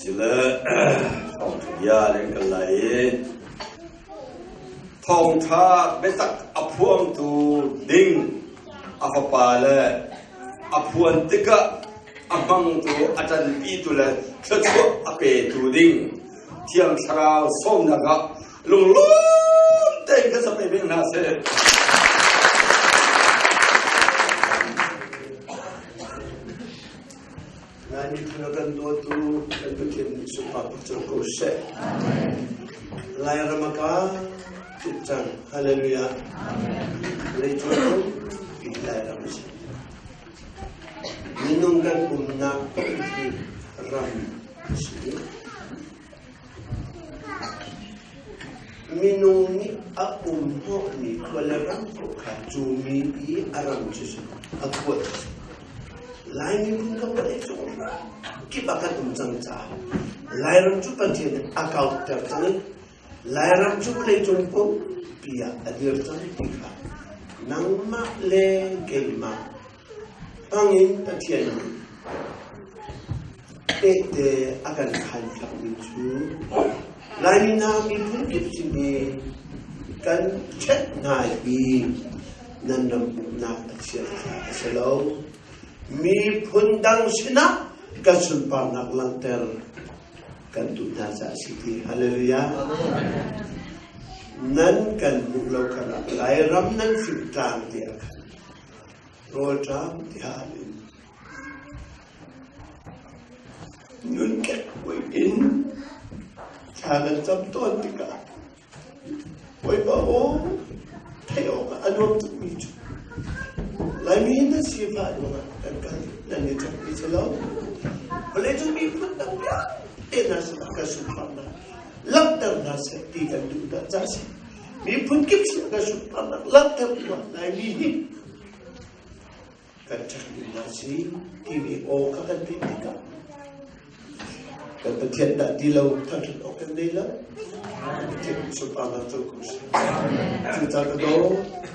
Sile thawngṭha bia len kan lai i thawngṭha biatak a phuangtu ding a fapa le a phuan tikah a hmangtu a ṭanpitu le thluachuah a petu ding Thiang Thlarau sawmnak ah lunglawm tein kan sak ve hna seh. Lai miphun a kan dawtu kan Pathian nih sunpar tuk ko seh. Lairam a ka tuk cang. Hallelujah. Leicung pi Lairam a si. Minung kan umnak hi ram a si. Minung nih a um hnawhmi khua le ram paoh kha cu mi i a ram cu si a khua cu si. Lai miphun kan vawlei cung kip ah kan um cang caah Lairam cu Pathian nih a kauhter cang i Lairam cu vawleicung pumpi ah a dir cang ti kha nangmah le keimah hmangin Pathian nih tehte a kan khanpiakmi cu Laimi hna miphun kip sin i kan ṭhenh hna i nan ram uknak a chiat kha a si lo. Miphun dang sinah kan sunparnak langhter kan duh hna caah a si ti. Hallelujah. Nan kan hmuh lo karah Lairam nan fimtlang tiah khan rawlṭam tiah in nun kekkuai in thla nan cam tawn tikah Bawipa aw theih awkah a nuam tukmi cu Laimi nan sifah ruangah kan kal nan i ṭhatmi si lo. Vawleicung miphun dang vialte hna sinah kan sunparnak langhter hna seh ti kan duh dah ca si. Miphun kip sinah kan sunparnak langhter tuah Laimi hi kan ṭhatmi hna si timi aw kha kan theih tikah kan Pathian dah ti lo thangṭhat awk kan nei lo. Pathian sunparnak co ko seh. Cucaah ka daw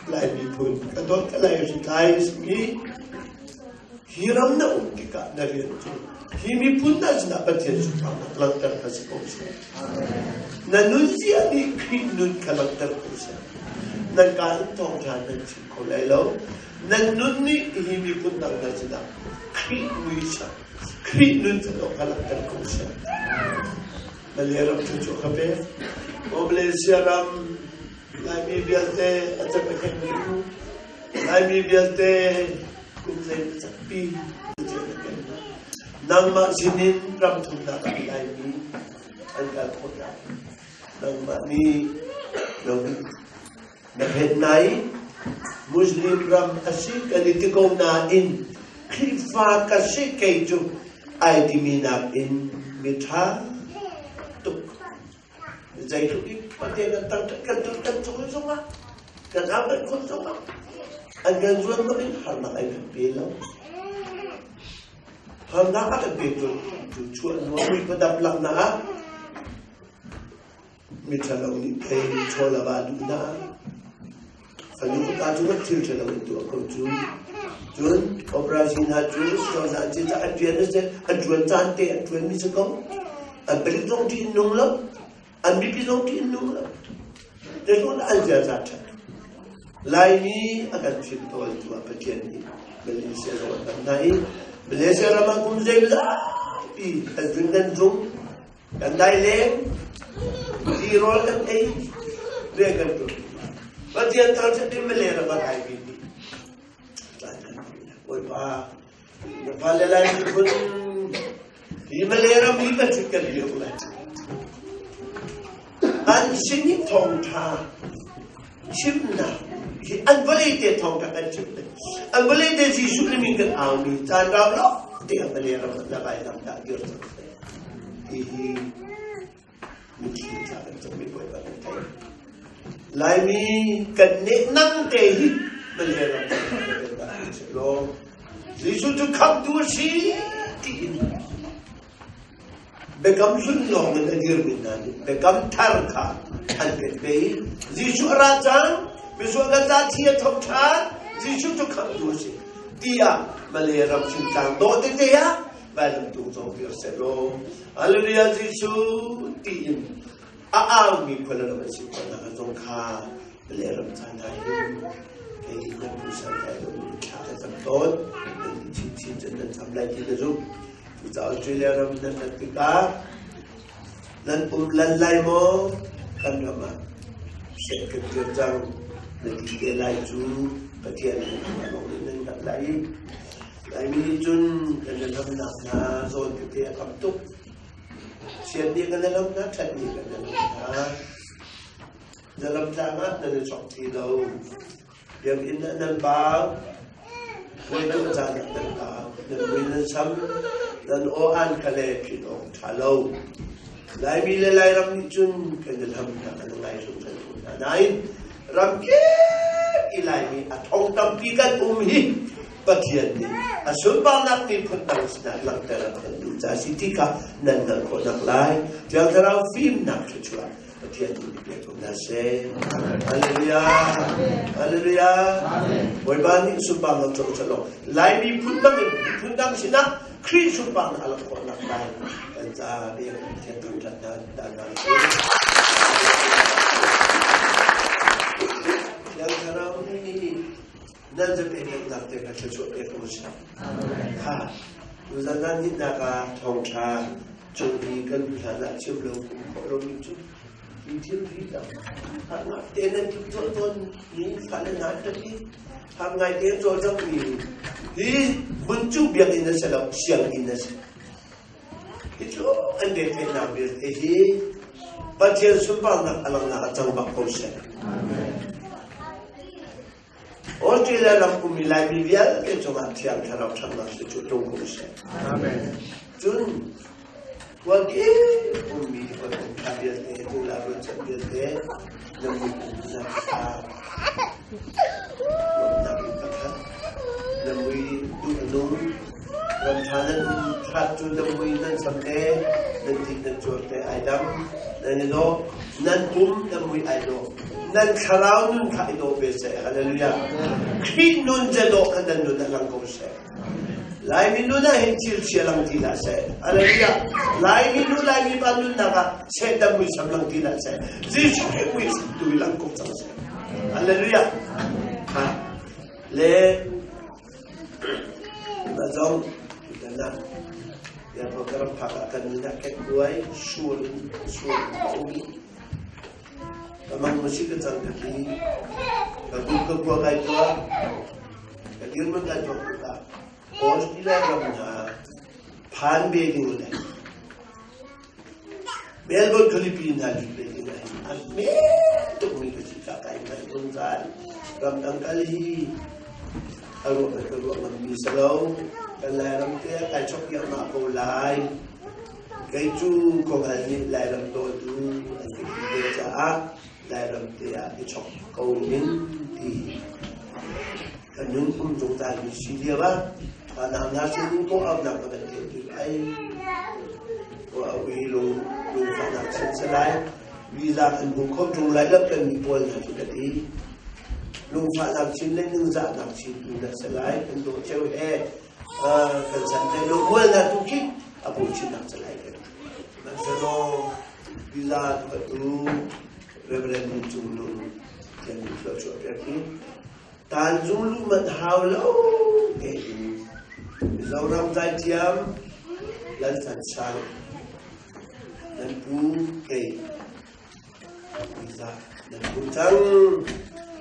Lai miphun ka dawt ka Lai hritlai simi hi ram na um tikah na rian cu hi miphun hna sinah Pathian sunparnak langhter kha si ko seh. Na nunzia nih Khrih nun kha langhter ko seh. Nan ka in thawngṭha nan chim kho lai lo. Nan nun nih hi miphun dang hna sinah Khrih muisam, Khrih nun cu kha langhter ko seh. Malay ram cu cu ka pek. Malaysia ram Laimi vialte a cem a kengmi u, Laimi vialte kum zei na cakpi na cem a keng. Nangmah sinin ram thumnak ah Laimi an kal khawh lai. Nangmah nih na phen nai Muslim ram a si kan i ti ko nain Khrihfa ka si kei cu ai timi nakin miṭha tuk zeitluk in Pathian kan tang kan tun kan cung zongah kan au kan khun zongah an kan zuan lo in harnak ai kan pe lo harnak a kan pe tu cu chuah nuam mi padap laknak ah Miṭhalo nih pei chaw le va duh hna. Fanu fapa cu thil ṭhalo in tuah ko cu. Cun operation hna cu cozah ci ca an rian a si, an ṭuan caan te an ṭuanmi si ko. An palik zong ṭih in nung lo, an mipi zong ṭih in nung lo. Zeitluk an ziaza ṭhat. Laimi a kan fimtawl tu ah Pathian nih Malaysia zong an dam hna i Malaysia ram ah kum zeimawzat an zun nan zung Kan dai leng, tirawl kan ei, rian kan ṭuan. Pathian thangṭhat in Malay ram ah kai mi nih caan kan hmang. Bawipa, na fale Lai miphun hi Malay ram hi kan ṭhut kan biak lai. An sin i thawngṭha chimnak hi an vawlei te thawngṭha kan chim an vawlei te Jesuh nih min kan aumi caan rau lo te a Malay ram ah na vailam dah dir cang seh. Hihi mitthli tla kan cawmi Bawipa kan theih. Laimi kan nehnang te hi Malay ram law Jesuh cu khamhtu a si tiin biakam hlun lawng in a dirmi hna nih biakam thar kha an pek ve i Jesuh a ra cang misual kan ca thi a tho ṭhan Jesuh cu khamhtu a si tiah Malay ram fingtlang dawh tete ah. Vailam tung cong dir sehlaw Hallelujah Jesuh tiin a aumi khua le ram an si khawhnak zong kha le ram caan ah hin kei nan pusan lai lo thla ka cam tawn nan chin chin cun nan cam lai ti ka zumh. Cucaah Australia ram nan rat tikah nan um lan lai maw? Kan ram ah seh kan dir cang na ti te lai cu Pathian nan ram lawng nih nan hngalh lai i Laimi nih cun kan i lamnak hna zawn tete a tam tuk. Sian nih kan i lam hna, ṭhat nih kan i lam hna. Na lamtlang ah nan i chok ti lo. Biakinn ah nan bau. Puai tuah caan ah nan bau. Nan mui nan sam. Nan aw an ka le phit awk ṭha lo. Laimi le Lairam nih cun kan i hlam hna, kan i ngai hrim kan um hna. Nain ram kip i Laimi a thong tampi kan um hi Pathian nih a sunparnak miphun dang sinah langhter a kan duh ca si ti kha nan hngalh khawhnak lai Thiang Thlarau fimnak thluachuah Pathian nih pek ko hna seh. Hallelujah. Hallelujah. Bawipa nih sunparnak co selaw Lai miphun bang in miphun dang sinah Khrih sunparnak a langh khawhnak lai kan caah bia Pathian thangṭhat hna dan hna Thiang Thlarau nih nan zapi-nak te kha thluachuah pek ko seh. Kha tuzan ah nihnak ah thawngṭha cung i kan hlan ah chim lo kum khawh lomi cu hi thil ri tak harnak te nan tluk tuah tawn mi fale hna ṭat i har ngai te cawlcang mi hi hmun cu biakinn a si lo, sianginn a si. Hi cu an retheihnak vialte hi Pathian sunparnak a langnak a cang bak ko seh. Australia ram ummi Laimi vialte cungah Thiang Thlarau ṭhatnak cu cu tlung ko seh. Amen. Cun khuakip ummi hawikom ṭha vialte, tula rualchan vialte, na mui na ṭha lawmhnak in pakhat, na mui duh a nung, ram ṭha nan hrat cu na mui nan sam te, nan tik nan cuar te ai dang, nan i dawh, nan pum nan mui ai dawh, nan thlarau nun kha i dawh ve seh. Hallelujah. Khrih nun ze dawh kha nan nun ah lang ko seh. Laimi nun ah hin thil chia lang ti hlah seh. Hallelujah. Laimi nu Laimi pa nunnak ah Satan muisam lang ti hlah seh. Jesuh Khrih muisam tu i lang ko cang seh. Hallelujah. Ha. Le na zong na ya program phak ah kan na kek buai sur in sur in umi Kamang masi ka cang ka ti ka bu ka kua kai tua ka dir man kai tua tikah Australia ram hna phan ve ding le Melbourne khualipi hna lut ve ding ah hin a hme tukmi ka si ka kai ngai zungzal. Ramdang kal hi a ruah ka ruah ngammi si lo. Kan Lairam te ah kai chok iahmah ko lai. Kei cu khuahngal nih Lairam dawtu an ka ti ve caah Lairam te ah i chok ko ning ti ka nun um zungzal mi si lio ah vanau hna sin in kawh auhnak ka van theih tik ai kawh auh hi lung lungfahnak chin si lai visa kan hmu kho ṭung lai lo kan mi pawl hna cu ka ti lungfahnak chin le ningzahnak chin tu na si lai kan dawh cio he kan san hlei lo mual na tu khi a bu chin nak calai kan sihmanhsehlaw visa tu Reverend Min Cung Nung tian mi thluachuah pek hi Tanzung lu manh hau lo tein Mizoram zaithiam Lal Than Sang nan pu kei visa nan pu cang.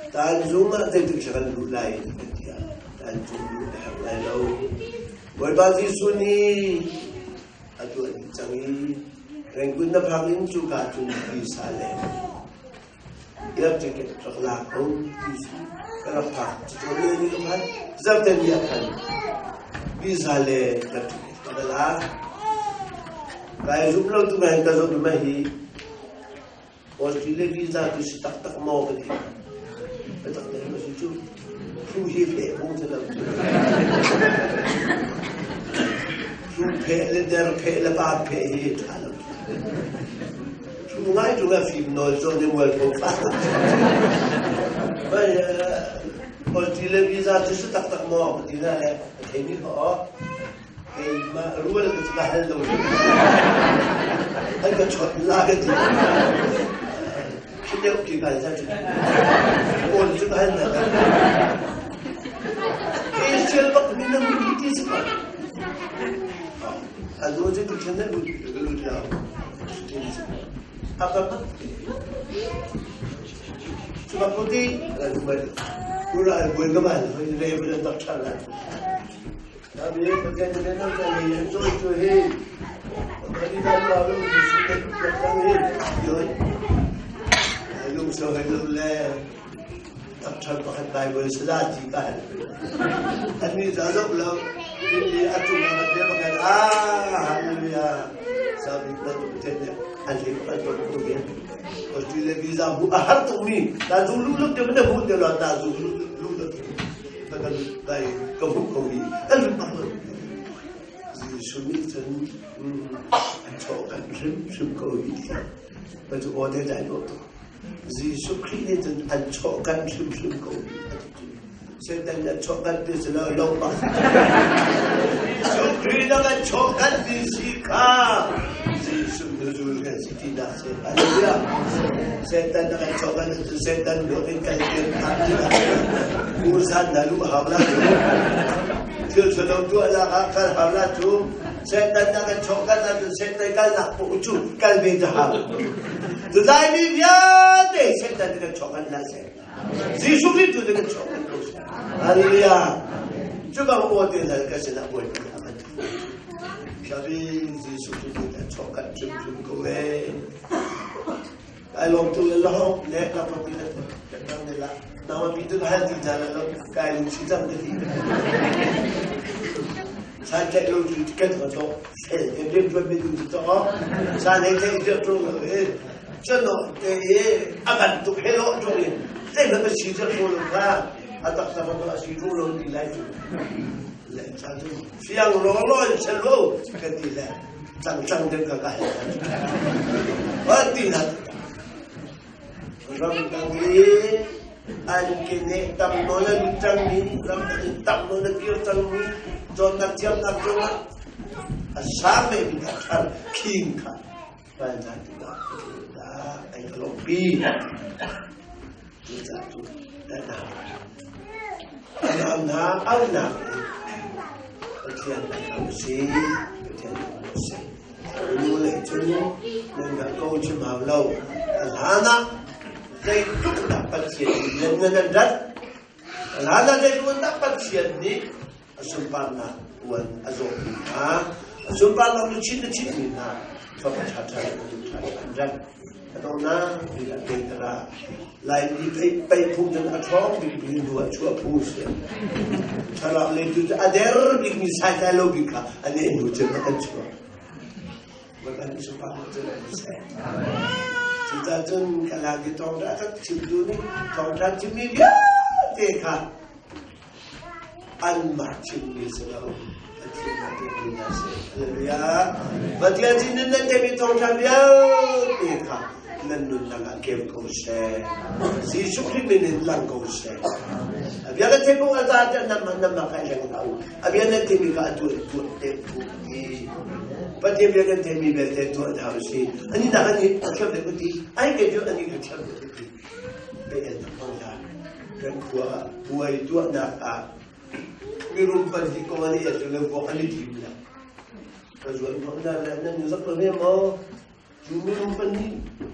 Tanzung ah zeitik kan luh lai kan ti ah Tanzung luh a herh lai lo. Bawipa Jesuh nih a tuah dih cang i Rangoon na phak in cuka cun visa le air ticket rak lak ko ti ka rak phak. Cucu ni ni ka phan zarhte ni ah khan visa le air ticket ka va lak. Kai zum lo tu ngai ka zoh ma hi Australia visa tu si taktak maw ka ti. Biatak te ma si cu thu hi phe hung si lo. Thu phe le der phe le pa phe hi tha lo. Thu ngai tu nga fim nawl zawn i mual pho fa. Bai Australia visa tu si taktak maw ka ti na le a thei mi kha. Keimah rual ka ka hal lo. An ka chawt la ka ti. Khi deuh ki kai za chu. Awn chu ka hal na. Israel bak mi nang mi ti si pa. A zo je tu chen na lu lu la. Apa pa? Sebab putih lalu balik. Pura buat kemal, re tak salah. Sabi Pathian na nan kan hi an cawi cu hi Pathian na pa lu si te kan hi yoi lung so he lu le tak than pakhat Bible sala ti ka hal an ni za zok lo ni atu na na bia pakhat ah hallelujah sabi na tu Pathian ne an hi pakhat ko ko ye Australia visa hu a har tuk mi ta zu lu lu te ne hu te lo ta zu lu lu ka kan kai ka hmuh ko hi kan lut bak lo Jesuh nih cun an chaw kan hrimhrim ko hi pa cu aw te dai lo tuk Jesuh Khrih nih cun an chaw kan hrimhrim ko hi a ti cu Satan an chaw kan ti si lo lo pa Jesuh Khrih na kan chaw kan ti si kha Jesuh nuzul kan si ti dah si Hallelujah Satan na kan chaw kan Satan ruak in kan tir ta ti dah Urusan na lu hau la cu thil thalo tuah la ah kal hau la cu Satan na kan chaw kan la cu Satan kal nak po cu kal ve ta hau tu lai mi vialte Satan na kan chaw kan la se Jesuh Khrih tu na kan chaw kan ko Hallelujah cu bang aw te hal ka sinah bawi pa kan Sabi Jesuh Khrih nih a chaw kan hrimhrim ko ee. Kai lawm tu le lahong le ka pa pi le kan nang ne la. Nang pi tu hal ti ta la lo kai lung si cang te ti. San tlaih lo cu kan ka to fel te rim tuan mi tu to san hei tlaih je tu lo e chen no te e a ban tuk hello tu in te na ka si je tu lo ka a tak tak ma si tu lo ti lai tu le cha tu fiang ro ro in chen lo ka ti le chang chang den ka ka he wa ti na ram dang i an ke ne tam no la lu chang mi ram dang in tam no la kir chang mi chon nak chiam nak chong a sang me mi ka thar khing kha pan za ti da da ai ka lo pi tu za tu da na Nam na au nak Pathian kan si Pathian kan si nu le cun nan ga ko chim hau lo hlan ah zeitluk dah Pathian nih nan nan rat hlan ah zeitluk dah Pathian nih a sunparnak uan a zawhmi hna a sunparnak lu chin na chinmi hna fapa ṭha ṭha le ṭha ṭha an rat a dawhnak bik ah te tara Laimi pei phung cun a ṭhawng bik mi nu ah chuah phu si thlarau lei tu cu a der bik mi saitlai lo bik kha a ne hnu cun a kan chuah Bawipa nih sunparnak cu an seh. Cucaah cun ka lak i thawngṭha a kan chimtu nih thawngṭha chimmi vialte kha anmah chimmi si lo Pathian ah pekmi hna si. Hallelujah. Pathian sin in nan theihmi thawngṭha vialte kha nan nunnak ah kem ko seh. Jesuh Khrih min in lang ko seh. A bia kan theih kong a za te namah namah kai leng hlah u. A bia nan theihmi kha a tuah tuah te phu ti. Pathian bia kan theihmi vialte tuah hna u si. Ani nak ani a thiam deuh ka ti. Ai ke cu ani ka thiam deuh ka ti. Pe el tak hmang hlah. Kan khua ah puai tuahnak ah mirum pan hi kong an i el le vuak an i tim la. Ka zuan hnawh na le nan zak lo ne maw? Cu mirum pan nih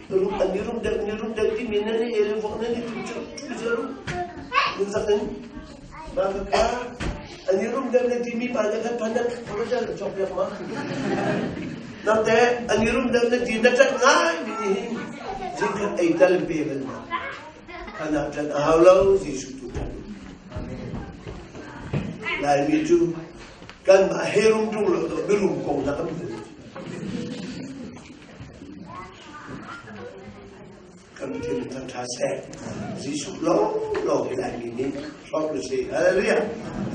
rum an i rum deuh ni rum deuh timi nan i el vuak nan i tim cu cu ru. Nan zak in ma ka ka an i rum deuh na timi pa na kan phan na ka cawk piak ma. Nangte an i rum deuh na ti na ṭat ngai mi nih hin zingkhat ei tal pe bal ma. Kana ṭan a hau lo Jesuh tu ṭan. Laimi cu kanmah he rum ṭung lo to mirum kong na kan hmu. Kan thin thang ṭha seh. Jesuh lo lo hi Laimi nih hlawt lu si. Hallelujah.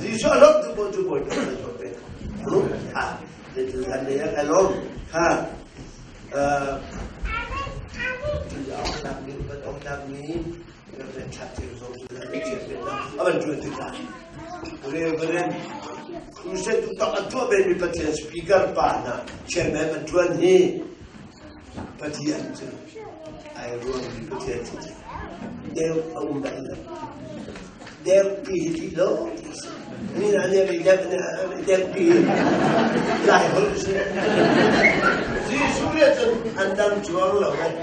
Jesuh a hlawt tu bo cu bawi kan hlawt ve. Ha. Zeitin an lei ah kai lawm. Ha. Crusade tuktak a tuah bemi Pathian speaker pa hna chairman an ṭuan hi Pathian cu ai ruangmi Pathian cu deu a um bal lo. Deu ti hi ti lo ti si. Ni na ne mi deu deu ti lai holh si. Jesuh le cun an dang chuang lo. Kan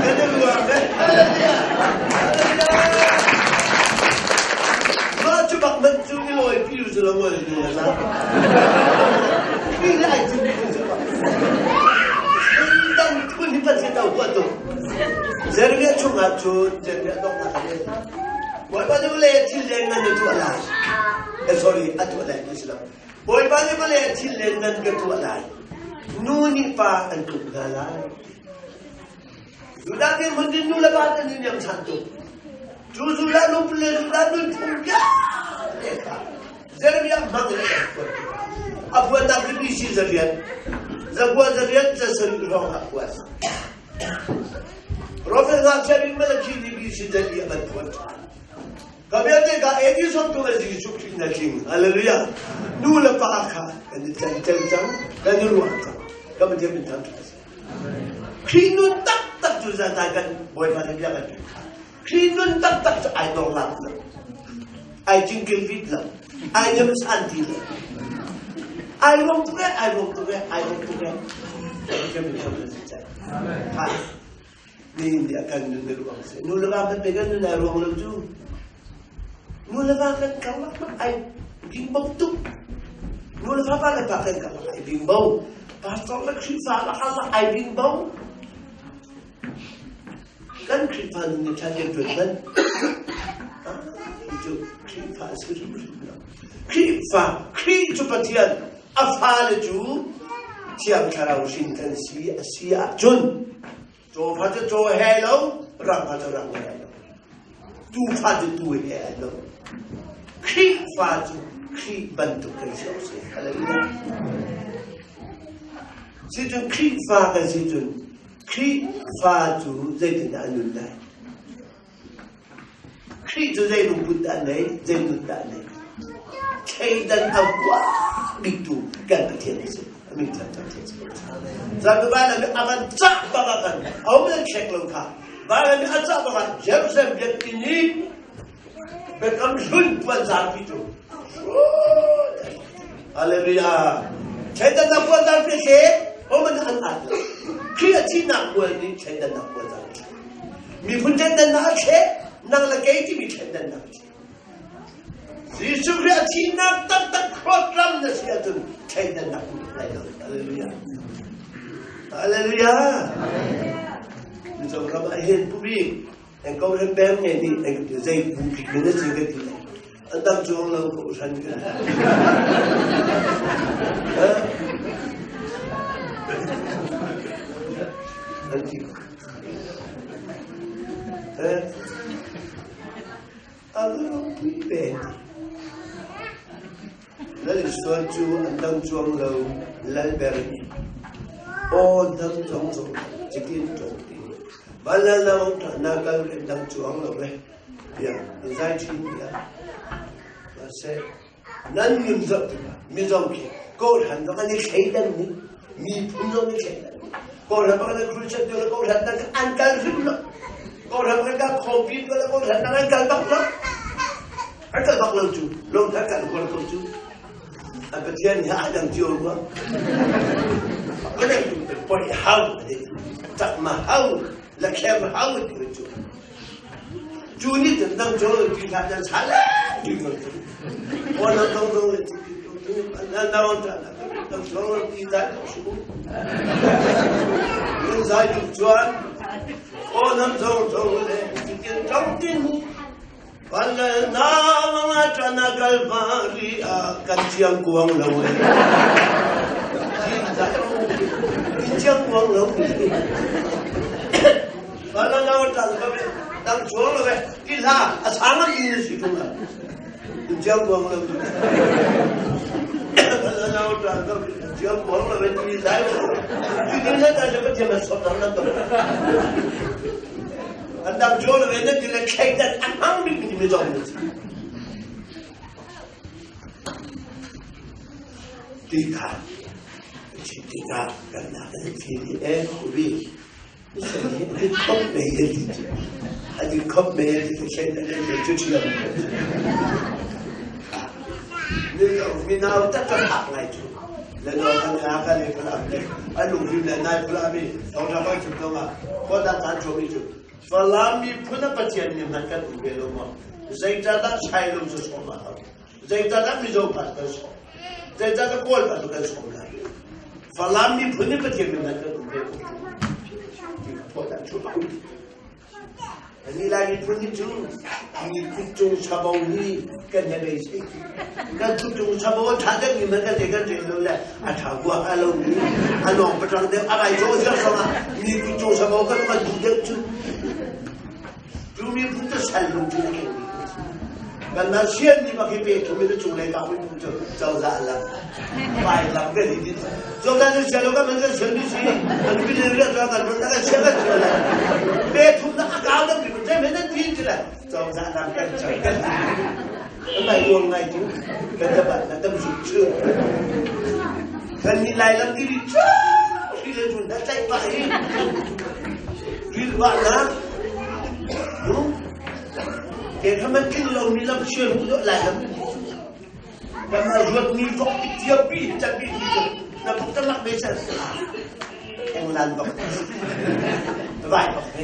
i ruang ve. Hallelujah. Hallelujah. Mah cu bak man cu i lawi pi cu lo ngol ni la. Mi lai cu cu bak. Dang phun hi Pathian tau huat tu. Jeremiah chungah cun Jeremiah donghnak a rel. Bawipa nih le thil leng nan na tuah lai. Eh, sorry, a tuah lai ti si lo. Bawipa nih le thil leng nan ka tuah lai. Nu nih pa an tuk hna lai. Judah dirhmun cun nu le pa an i niam chan tuk. Cu Judah nu le Judah nunphung vialte kha Jeremiah hmang in a kan phuan. A phuannak cu BC zariat, zakua zariat zasarih hrawng ah phuan. Profet ngakchia bik Malachi nih BC zali a kan phuan ṭhan. Ka vialte ka AD sawmthum a Jesuh Khrih na tling. Hallelujah. Nu le pa kha kan i can cang cang, kan i ruah cang. Ka Pathian min thangṭhat a si. Khrih nun taktak cu zanai kan Bawipa nih bia kan pek kha. Khrih nun taktak cu ai dor lak lo. Ai cingkel vit lo. Ai nem san ti lo. Ai ruang tuk e, ai ruang tuk e, ai ruang tuk e. Pathian min thangṭhat a si cang. Ha. Ni nih a kan nun ruang si. Nu le va kan pe kan nun ai ruang lo cu. Nu le va kan karlak mak ai bingbo tuk. Nu le va va le pa kan karlak ai bingbo. Pastor le Khrihfa lakah ai bingbo. Kan Khrihfa nun nih ṭhan kan ṭuan man. Cu Khrihfa a si hrimhrim lo. Khrihfa, Khrih cu Pathian, a fale cu Thiang Thlarau hrin kan si a si ahcun cawfa cu caw he lo, rangfa cu rang he lo, tuufa cu tuu he lo. Khrihfa cu Khrih bantuk kan si awk si. Hallelujah. Si cun Khrihfa kan si cun Khrihfa cu zeitindah a nun lai? Khrih cu zei lungput dah a nei, zei nun dah a nei? Thleidan a huah biktu kan Pathian a si. Amin chan chan chan chan. Zan a van cah bak ah khan a um nan check lo kha. Van a cah bak ah Jerusalem biakinn i biakam hlun puan zarpi cu. Hallelujah. Thleidan nak puan zarpi se o man an at lo. Khrih a thihnak puan nih thleidan nak puan zarpi. Miphun ṭhendannak a thleh, nang le kei timi ṭhendannak a thleh. Jesuh Khrih a thihnak taktak cross na si ahcun thleidannak um lai lo. Hallelujah. Hallelujah. Mizoram ah hin pubi eng ko hen bem nge ni eng zei bu bik na si ka ti an dang chuang lo ko shan ka an ti A ropui ve ti. Lal Isual cu an dang cuang lo lal ber nih aw dang zong zong cikin ṭong ti. Balal na ong ṭha na kal kan dang cuang lo ve. Tiah zai ṭhin tiah. Mase nan nun zoh tikah Mizo khi kawlhan zong an i thleidan ning miphun zong i thleidan kawlhan bak an Christian tu le kawlhan dang an kal hrim lo kawlhan kan ka khawpi tu le kawlhan dang an kal bak lo an kal bak lo cu lung kha kal huar ko cu an pathian hi a dang cio rua kan tu poi hau chak ma hau la khem hau ti cu Cu nih cun dang cu ti hlah nan sal ti ko cu. Aw na dong dong le ti ti na na on ta na dang cu ti zai ko su. Nan zai tu chuan aw nam zong zong le ti tin tong tin Van le na nga ta na kal ma ri a kan chiang kuang lo e. Ti zai ti chiang kuang lo. Dang chuang lo ve ti hla a sang an in si tung la chiang buang lo chiang buang lo ve ti lai ti ti na ta je pathian na sot nan to an dang chuang lo ve na ti le thlei dan a hmang bik mi mi zong ni. Ti kha chim tikah kan nak kan fim i e ubi adi khop me he ti adi khop me he ti sen na le chu chiam mi nau tak ka hak ngai chu le no kan ha ka le phala le alu him le nai phala mi thong tha ba chu to ma ko da ta chu mi chu Falam mi phun a Pathian mi hman kan um ve lo maw zeicahdah Sailung cu sawm a hau Zeicahdah Mizo pastor sawm? Zeicahdah Kawl pastor kan sawm lai? Falam miphun nih Pathian min kan um ve ko. Ti phuah chu Ani lai miphun nih cu mi kut cung sabo hi kan he bei sei. Kan kut cung sabo a tha deuh mi man kan te kan rel lo le a tha gua a lo mi a nong patang deuh a rai zo zia song ah mi kut cung sabo kan kan duh deuh cu. Cu miphun cu sal lungthin a kengmi an si. Kanmah sian mi bak hi pe thum in a cunglei kap in cu cozah lam vai lam kan i din. Cozah cu sian lo kan man kan sian mi si. Kan bi le rian kan kan kan sian kan sian le. Pe thum na a kau dam mi cu men nan tin ti le cozah lam kan chang kan ti. Kan mai uang ngai cu kan dapat na tam su chu. Kan ni lai lam ti ri chu ri le cu na tlaih pah hi. Rilvah na ke kha man tling lo mi lam sial hu lai lam kan ma ruat mi vok tiapi chapi na bok ta lak be sa England bok vai bok be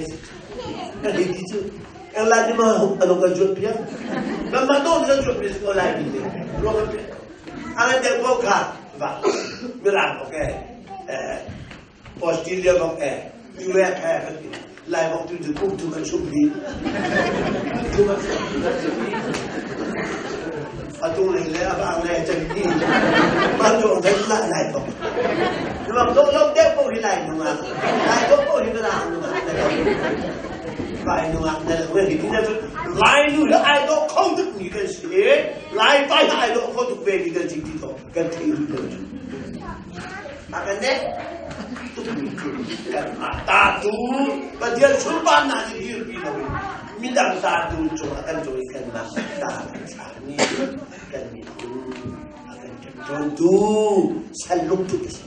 ka di ti chu England ni ma alo ka juat pia kan ma do na juat pi ko lai ni ro ka pi ala de bo kha va mirang ok eh Australia bak e US he kan ti lai bak tu cu kum thum an sum dih thum an sum dih atu lei le a bang le chan ti ban jo dai la lai bak Nuam lo lo deuh ko hi lai nungak lai ko ko hi bala nungak na lo lai nungak na lo hi ti na cu lai nu hi ai do kho tuk mi kan si lai pa hi ai do kho tuk ve mi kan si ti to kan thei rih lo cu A kan nek tukmi cu kanmah ta tu Pathian sunparnak nih dirpi loin midang ta tu cungah kan cung i kanmah ta kan thlakmi kan miphun a kan ṭemṭawntu sal lungput a si.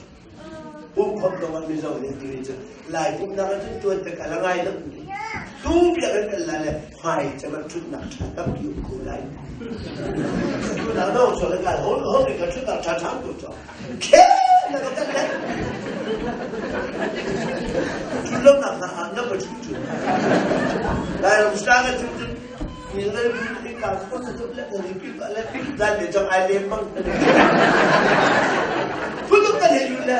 Pumkhawm dong ah Mizo nih timi cu Lai pumnak ah cun tuan te kal a ngai lo. Tu bia kan kal lai le hmai cem ah ṭhutnak ṭha tampi um ko lai. Ṭhutnak no so le kai hol hol ka ṭhutnak ṭha ṭha ko cho. Khe na ka kan le. Ṭhut lo nak hna ah na ka ṭhut cu. Lai ram star ka ṭhut cu mi le mi ka ko na ṭhut le na pi pa le zan le chong ai lem bang. Phutuk kan he yu le.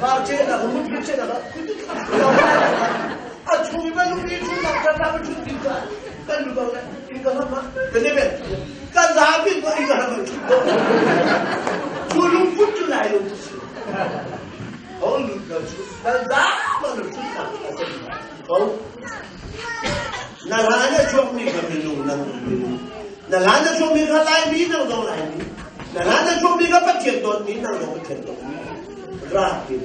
Kar che na ka mut che na ka kutuk a chung ba lung ni chung nak kan ra chung ti ka kan lu bang le in ka ma kan ne be kan za bi ko in ka ma chu ko chu lung put chu lai lung chu ho lu ka chu kan za ma lu chu na ko na la na chuak mi ka mi lung nang mi lung na la na chuak mi ka lai mi nang dong lai mi na la na chuak mi ka pathian dawt mi nang dong pathian dawt mi ra ti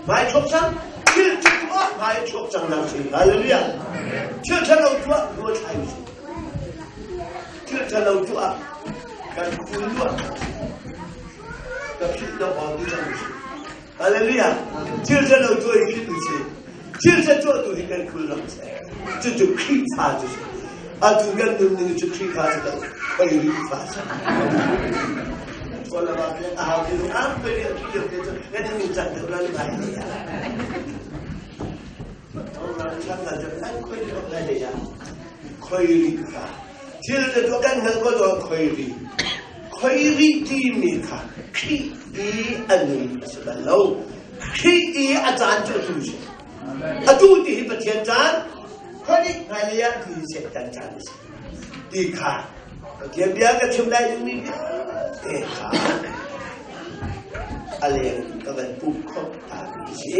Hmai chuak cang thil tuah hmai chuak cang nak si hallelujah thil ṭhalo tuah hnu thlai si thil ṭhalo tuah kan khul luah ka philh lo awk ti cang si hallelujah thil ṭhalo tuah hi philh si thil ṭha tuah tu hi kan khul ram si cucu Khrihfa cu si atu kan nun ning cu Khrihfa cu kan khoi Khrihfa si Thil te tu kan hngal ko do khoi ri khoi ri ti mi kha Khrih i a nun a si bal lo Khrih i a caan cu atu si atu ti hi Pathian caan khoi hmailei ah ti Satan caan a si ti kha Pathian bia ka chim lai dingmi vialte kha a leng ka van pumh khawh ta mi si.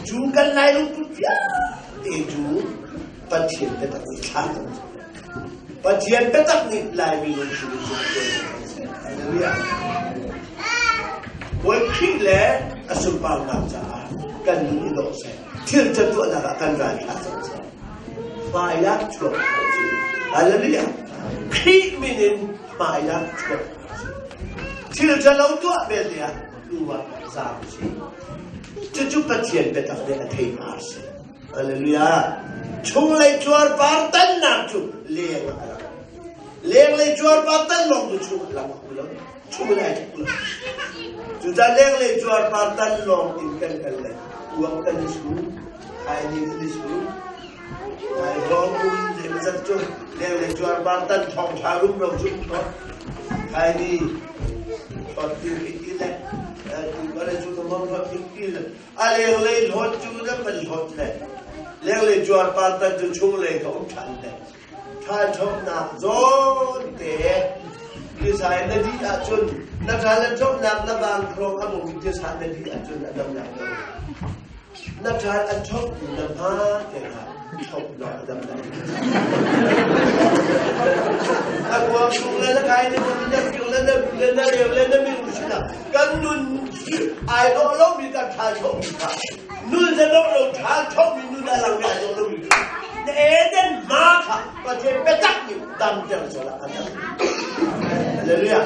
Cu kan lai lungput vialte cu Pathian biatak nih thla kan cam. Pathian biatak nih Laimi lungthin in cu Hallelujah. Bawi Khrih le a sunparnak caah kan nun i dawh seh. Thil ṭha tuahnak ah kan ral thla cang seh. Hmaiah chuak Hallelujah. Khrih min in hmaiah chuak. Thil ṭhalo tuah belte ah hnu ah zaam a si. Cucu Pathian biatak nih a theipar a si. Hallelujah. Chunglei cuarpar tannak cu leng ah a lang. Lenglei cuarpar tan lawng cu chung ah lang a lo. Chunglei ai thuk lo. Cucaah lenglei cuarpar tan lawng in kan kal le uang kan i su, thaini kan i su, Ai hlawm um zeimawzat cu lenglei cuarpar tan thawngṭha rumro cu um ko. Thaini hlawt tu khi ti le tu kale cu ka mong hlawt tuk ti le a lenglei hlawt cu na van hlawt le lenglei cuarpar tan cu chunglei ka um ṭhan le ṭha ṭhawmnak zawn te tisai na dih ahcun na ṭha le ṭhawmnak na bang hrawng a bung tisa na dih ahcun a dam lai lo. Na ṭhal an choktu na hma te kha chok law a dam lai. A kuang chung le na kai na mun na fiu le na le na reu le na miru sinah kan nun hi ai dawh lomi kan ṭhal chokmi kha nun ze dawh lo ṭhal chokmi nun a lang mi ai dawh lomi kha na Eden hma kha Pathian biatak nih damter sual ah a dam. Hallelujah.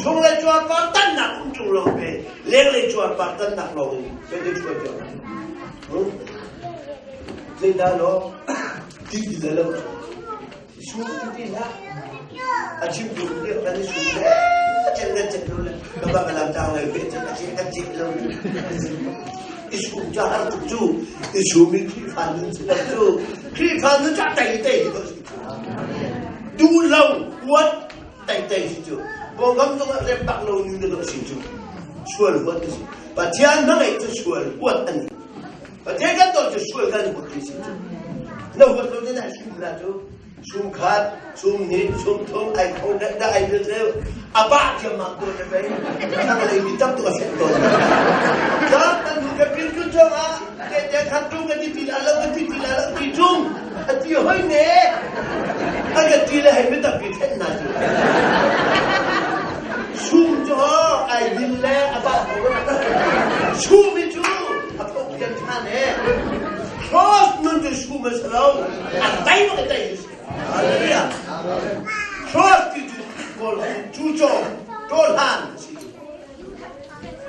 Chung le cuarpar tannak um ṭung lo pe lenglei cuarpar tannak lawng in Zeidah law ti ti le lo su ti ti hlah a chim tu nih kan i su le cel kan cel lo le ka ba ka lam tang lai pe cel a cel kan cel lo i su cha har tuk cu i su mi Khrihfa nun si lo cu Khrihfa nun cha tai tai hi ko si du lo huat tai tai si cu bongam zong ah rem bak lo nun lo si cu sual huat si Pathian hmangaih cu sual huat an ni. Pathian kan dawt cu sual kan huat ti si cu. Na huat lo na sum la cu sum khat, sum hnih, sum thum, ai kho da da ai dil leu. A ba thiam mak to te bai. Thang lei mi tam tu a set to. Ta kan nu ka pin ku chong a te te khat tu ka ti ti la lo ka ti ti la lo ti chung. A ti hoi ne. A ka ti le hei mi tam pi then na cu. Sum cu ai din le a ba ko Sum hi cu a phokian ṭhan e. Cross nun cu sum a si lo. A tai bak a tai si. Hallelujah. Cross ti cu kawl cu caw ṭawlhan a si.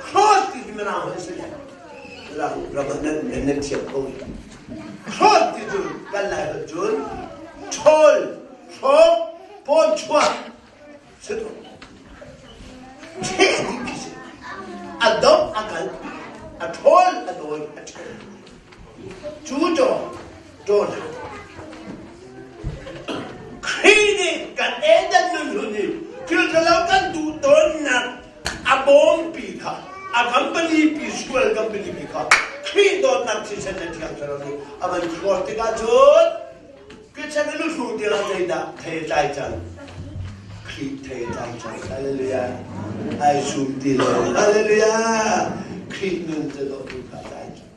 Cross ti cu mirang a si. Ram ram ah nan nan thiam ko. Cross ti cu kan lai holh cun ṭhawl, hrawk, pawn chuak A dong a kal, a ṭhawl a dawi, a ṭhel. Cu ṭaw, ṭawl hlah. Khrih nih kan Eden nun hun i thil ṭhalo kan duh tawnnak a bawmpi kha, a company pi, sual company pi kha Khrih dawtnak thisen le Thiang Thlarau nih a van thlawr tikah cun Kachan a luhlu tiang zeidah thei a tlai cang? Khrih thei a tlai cang. Hallelujah. Ai sum ti lo. Hallelujah. Khrih nun cu dawh tu kha tlai cang.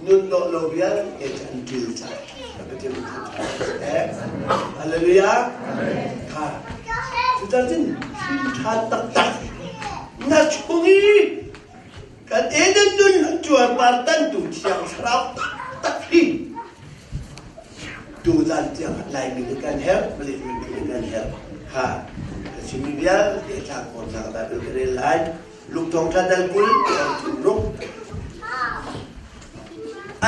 Nun dawh lo vialte cu an ṭil cang. Pathian eh. Hallelujah. Kha. Cucun thil ṭha taktak na chung i kan Eden nun cuarpar tantu thiang thlarau taktak hi tuzan tiang Laimi nih kan herh, Malay mipi nih kan herh. Kha ka chimmi vialte tla khawhnak Bible ka rel lai. Luke thawngṭha dal 20 thum ruk.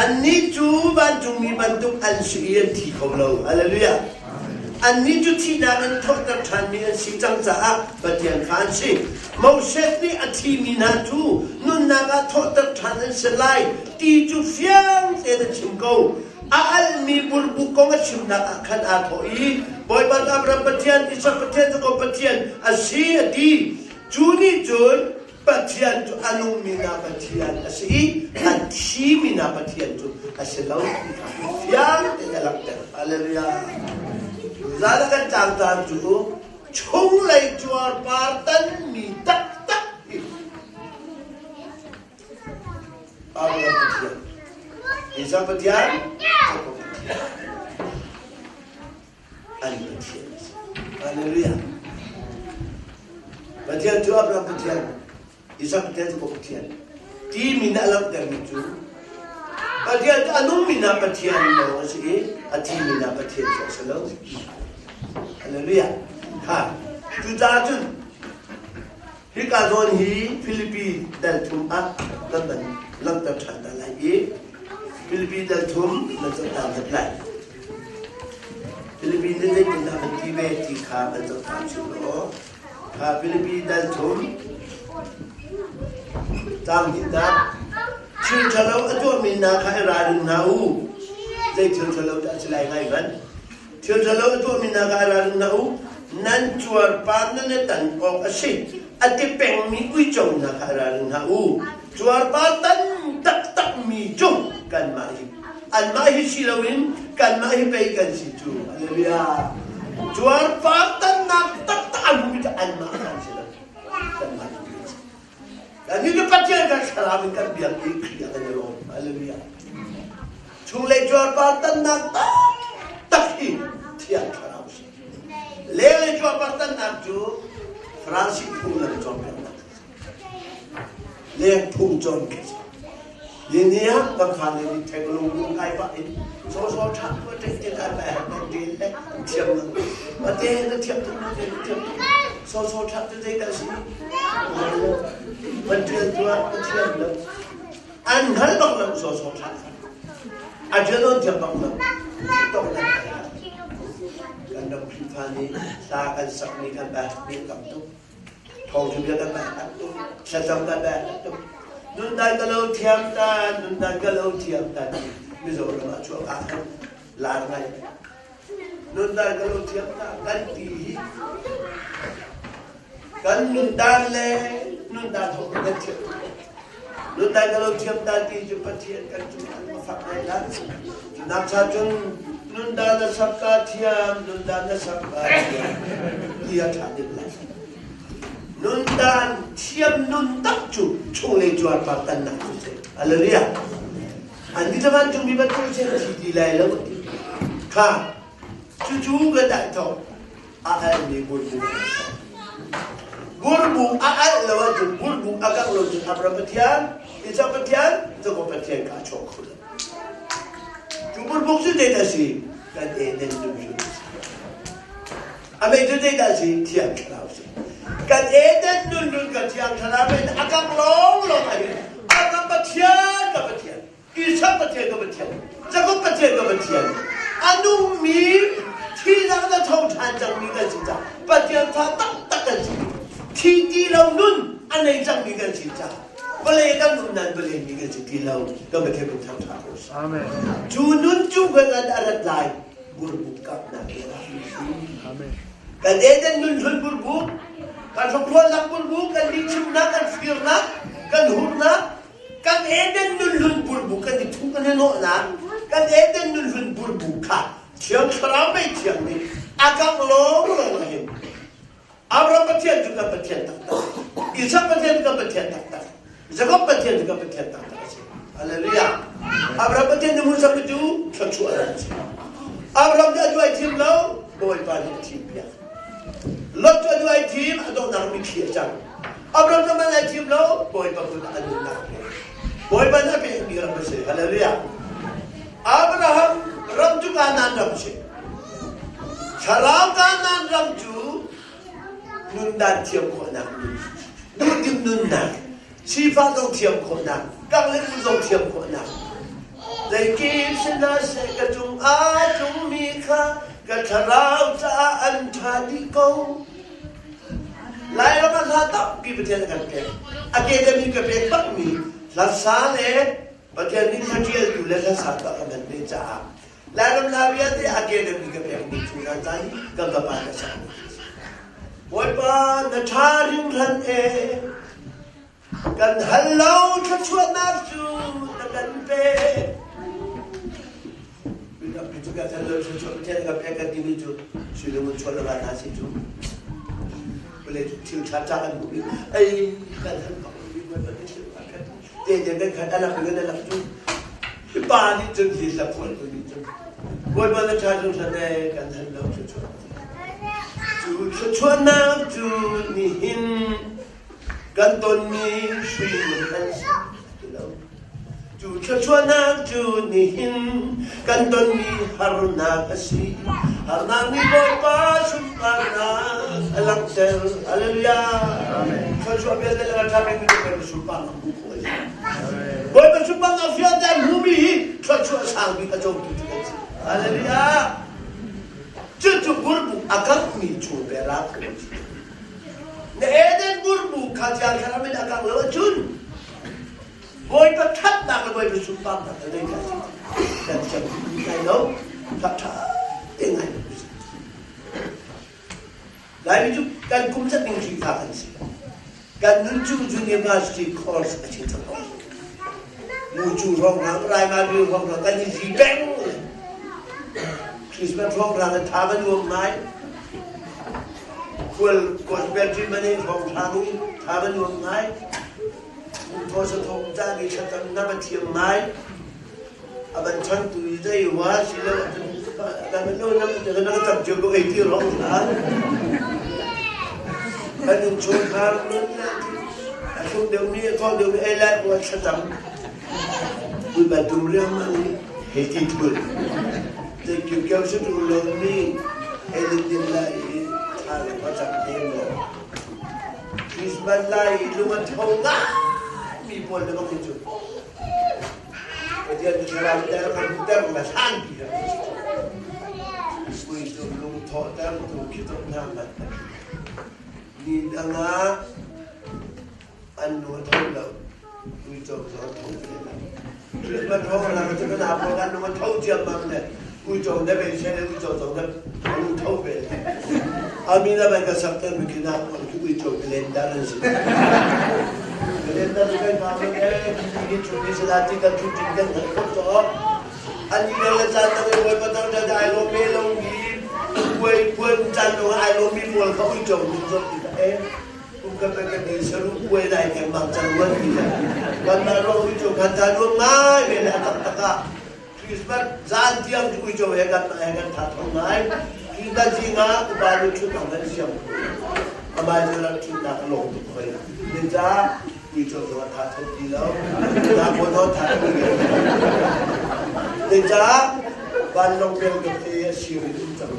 Annih cu vancungmi bantuk an si i an thi kho lo. Hallelujah. Annih cu thihnak in thawhter ṭhanmi an si cang caah Pathian kha an si. Moses nih a thimi hna cu nunnak ah thawhter ṭhan an si lai ti cu fiang tein a chim ko. A almi burbuk kong a chimnak ah khan aa thawh i Bawipa cu Abraham Pathian, Isak Pathian, Jakob Pathian a si a ti. Cu nih cun Pathian cu a nungmi na Pathian a si i a thimi na Pathian cu a si lo ti kha fiang tein a langhter. Hallelujah. Zan kan tlangtar cu chunglei cuarpar tanmi taktak hi Abraham Pathian, Isaac Pathian, Jacob Pathian. An Pathian a si. Hallelujah. Pathian cu Abraham Pathian, Isaac Pathian, Jacob Pathian ti min a langhtermi cu Pathian cu a nungmi hna Pathian lawng a si i a thimi hna Pathian cu a si lo. Hallelujah. Ha. Cucaah cun hi. Hika zawn hi Filipi dal thum ah kan van langhter ṭhan ta lai i Filipi dal thum nan zoh ta hmat lai. Filipi nih zeitindah kan ti ve ti kha kan zoh ta usih law kha Filipi dal thum caang hnihnak thil ṭhalo a tuahmi hna kha i ralring hna u. Zei thil ṭhalo dah a si lai ngai hmanh. Thil ṭhalo a tuahmi hna kha i ralring hna u. Nan cuarpar nan i tan awk a si. A ti pengmi uico hna kha i ralring hna u. Cuarpar tan taktakmi cu kanmah hi anmah hi si loin kanmah hi pei kan si cu. Hallelujah. Cuarpar tannak taktak a hmumi cu anmah kan si lo. Kanmah hi kan si. Kannih cu Pathian kan thlarau in kan biak i Khrih ah kan i lawm. Hallelujah. Chunglei cuarpar tannak taktak hi Thiang Thlarau si. Lenglei cuarpar tannak cu Farasi phunglam cawnpiaknak leng phung cawn khi si. Ni ah kan fale nih theng lung lung kai pah in so so tha tu te te kai pa han kan del le thiam lo. Ma te na thiam tuk ma te na thiam tuk. So so tha tu te ka si. Van tial tu ah ka thiam lo. An hngal bak lo so so tha. A tial on thiam bak lo. Tong na kan ram Khrihfa nih hla kan sak mi kan ba mi tam tuk. Thawngṭha bia kan beh tak tuk, thlacam kan beh tak tuk. Nundan ka lo thiam tan, nundan ka lo thiam tan. Mizoram ah chuak ah khan lar ngai. Nundan ka lo thiam ta kan ti hi kan nundan le nundan thawk kan thiam. Nundan ka lo thiam ta ti cu Pathian kan cung an fak ngai la. Nak cha cun nundan na sak ka thiam, nundan na sak ka thiam. Ti a ṭha deuh lai. Nundan thiam nun tak cu chunglei cuarpar tannak cu si. Hallelujah. An ti tlangah cung mi bantuk si thi ti lai lo ti. Kha cucu ka dah thawk a almi burbu burbu a al lo ahcun burbu a kangh lo cun Abraham Pathian, Isaac Pathian, Jacob Pathian ka chuak kho lo. Cu burbuk cu zeidah si? Kan Eden dum cu A mei cu zeidah si? Thiang Thlarau si. Kan Eden nun nun ka Thiang Thlarau in a kang lawnglawng ahhin Abraham Pathian ka Pathian, Isaac Pathian ka Pathian, Jacob Pathian ka Pathian, a nungmi thihnak na tho ṭhan cangmi kan si caah Pathian fa taktak kan si. Thi ti lo nun a nei cangmi kan si caah vawlei kan um nan vawlei mi kan si ti lo kan Pathian min thangṭha ko sih. Amen. Cu nun cu kan a rat lai burbuk kapnak ke ah Amen. Kan Eden nun hlun burbuk, kan hrokhrolnak burbuk, kan lihchimnak, kan firnak, kan hurnak, kan Eden nun hlun burbuk kan i thuh kan i nawhnak, kan Eden nun hlun burbuk kha Thiang Thlarau mei thiang nih a kangh lawng lawng ahhin Abraham Pathian cu kan Pathian taktak, Isaac Pathian cu kan Pathian taktak, Jacob Pathian cu kan Pathian taktak a si. Hallelujah. Abraham Pathian nih hmun cu thluachuah a si. Abraham nih a duai thim lo, Bawipa nih a thim piak. Lot cu a duai thim, a donghnak mitthli a cang. Abraham cu man ai thim lo, Bawipa kut ah a nunnak a pek. Bawipa nih a pekmi ram a si. Hallelujah. Abraham ram cu Kanaan ram a si. Thlarau Kanaan ram cu nundan thiam khawhnak nun, duhdim nunnak, sifah zong thiam khawhnak, kangleng zong thiam khawhnak. Zeikip sihmanhseh ka cung aa tlungmi kha ka thlarau caah an ṭha dih ko. Lairam ah hla tampi Pathian a kan pek. A kedami ka pek bakmi hlasa le Pathian nih hla ṭialtu le hlasa tuah ka hman ve caah Lairam hla vialte a kedami ka pekmi cu hna ca hi kan vapa ka sak. Bawipa na ṭha hringhran e kan hal lo thluachuahnak cu na kan pek. Cu kan hal lo thluachuah Pathian kan pek kan timi cu suilung in chuah lo hna si cu. Vawlei thil ṭha ṭha kan hmuh ei kan hal bak mi Bawipa nih thil a pek. Te te kan khat alak in alak cu. Hi pa nih cun hi hla phuah tu nih cun Bawipa na ṭha hringhran e kan hal lo thluachuah. Cu thluachuahnak cu nihin kan tonmi hrui mun an si ti lo. Cu thluachuahnak cu nihin kan tonmi harnak a si. Harnak nih Bawipa sunparnak a langhter. Hallelujah. Thluachuah vialte le ṭha bik mi Bawipa sunparnak hmuh khawh a si. Bawipa sunparnak fiangte hmumi hi thluachuah sang bik a cotu cu kan si. Hallelujah! Cucu burbuk a kangmi chung pe ra kho a si. Na Eden burbuk kha Thiang Thlarau in a kang lo ahcun Bawipa ṭhatnak le Bawipa sunparnak a ngei lai kan siang lai lo. Ṭha ṭha te ngai. Laimi cu kan kum zat ning Khrihfa kan si. Kan nun cu university course a chim cang ko. Mucu hrawnghrang, Raimari hrawnghrang kan i zi peng. Christmas hrawnghrang in tha va nuam ngai. Khual gospel treatment in hrawnghrang in tha va nuam ngai. Thaw sa thong ca ni thlacam na va thiam ngai. A van chantu i zei wa si lo kan no nam te kan ka cham ko ei ti rong na kan in chung khar nun na a thum deuh mi a thong deuh mi ei lai wa thlacam bui ba dum riang mang ni he ti thul te kyu kyo su tu lo mi ei din din lai i tha le pa cham te mo Christmas lai i lung a tho ngai mi pawl le bang cu Pathian thlarau ter kan ter la hlan pi rak Pui cu lungthawh ter tu khi tok hna mat ni dang ah an nu a tho lo uico zong a tho ve lo Christmas hrawng la ka kan ha kan lung a tho ciammam le uico na ve she le uico zong na lung tho ve le Amina ban ka sak ter mi khi na ki uico calendar an si Calendar kan ma ma eh ni chu ni sala ti kan chu tin kan kan ko to an ni le chan ta voi pa tang da ai lo me lo mi puai puan chan lo ai lo mi pawl kha uico ni zong ti ka eh kum kan kan ni saru puai lai kan bang chan wan ti kan ma ro uico kan ta ruang ngai ve le tak tak ah Christmas zan tiang cu uico he kan he kan tha thong ngai. Christmas zing ah upa lu thut ang kan siam. Amai cu rak thut nak a lawm tuk hoi. Zeicah uico zong a tha thong ti lo. Na ko tha thong ve. Zeicah vanlawng bel ka pe a sir in um cang.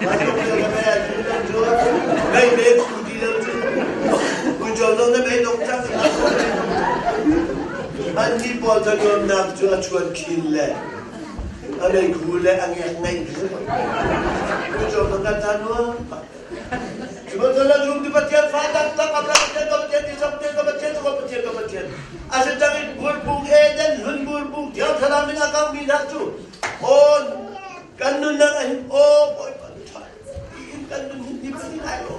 Vanlawng bel ka pe a sir in cu mei me khu ti lo cu. Uico zong na mei dong cang. Annih pawl thanuamnak cu a chuan khin le a meikhu le a ngek ngeih khi si ko. Uico zong kan thanuam bak. Sihmanhsehlaw zumtu Pathian fa taktak Abraham Pathian ka Pathian Isak Pathian ka Pathian Jakob Pathian ka Pathian a si cang in burbuk Eden hlun burbuk Thiang Thlarau min a kangmi hna cu aw kan nunnak ah hin aw Bawipa ṭha in kan nun hin ni pali lai lo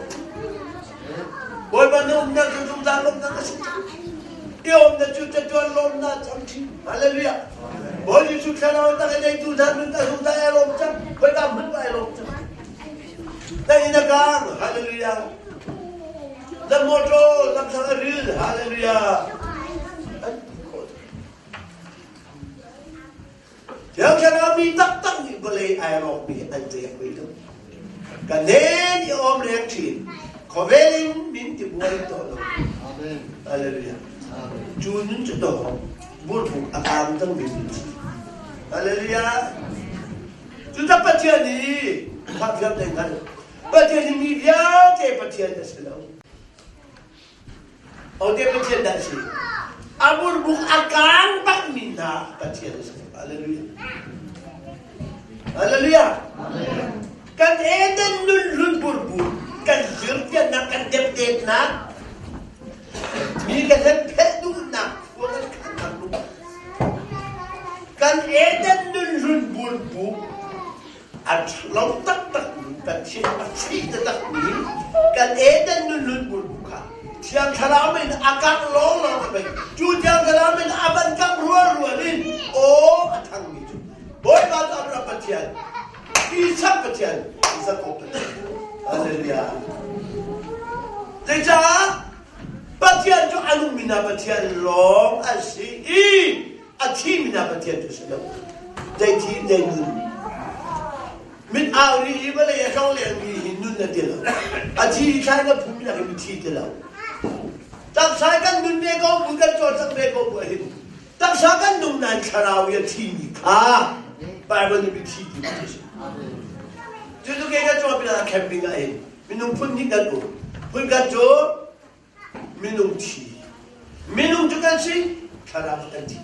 Bawipa na umnak cu zungzal lawmhnak a si cang. I umnak cu chatuan lawmnak cang chin. Hallelujah. Bawi Jesuh thlarau tak i neitu hna nun a zungzal ai lawm cang. Khoika hmun ai lawm cang. Na inn a kang. Hallelujah. Na motor lamthlang a ril. Hallelujah. An ti khawh. Thiang Thlarau mi taktak nih vawlei ai rawkmi an riak ve lo. Ka nen i awm reng ṭhin. Khawvel in min ti buai to lo. Amen. Hallelujah. Cu nun cu to burbuk a kaang cangmi nun si. Hallelujah. Cu ta Pathian nih khah thiam te hngal. Pathian hi mi vialte Pathian a si lo. Ote Pathian dah si. A burbuk a kaan bakmi hna Pathian a si. Hallelujah. Hallelujah. Kan Eden nun hlun burbuk kan zirtiannak kan depdetnak mi kan hen phelh duhnak khua kan khannak lung kan Eden nun hlun burbuk A ṭhalo taktakmi Pathian a ṭhi taktakmi kan Eden nunhlun burbu kha Thiang Thlarau in a kangh lawnglawng a pei. Cu Thiang Thlarau in a van kangh rualrual in aw a thangmi cu Bawipa cu Abraham Pathian, Isak Pathian, Jakob Pathian. Hallelujah. Zeicah Pathian cu a nungmi hna Pathian lawng a si i a thimi hna Pathian cu si lo. Zei thi zei nun. Mit au ri i vawlei a tlong lengmi hi nun a ti lo. A thi i thlai na phum nak in thi ti lo. Taksa kan nun ve ko bu kan cawlcangh ve ko bu hin taksa kan nung nain thlarau i a thimi kha Bible nih mithi ti a si. Cucu kei ka cawnpiak ah camping ah hin minung phun hnih kan um. Phunkhat cu minung thi. Minung cu kan si, thlarau kan thi.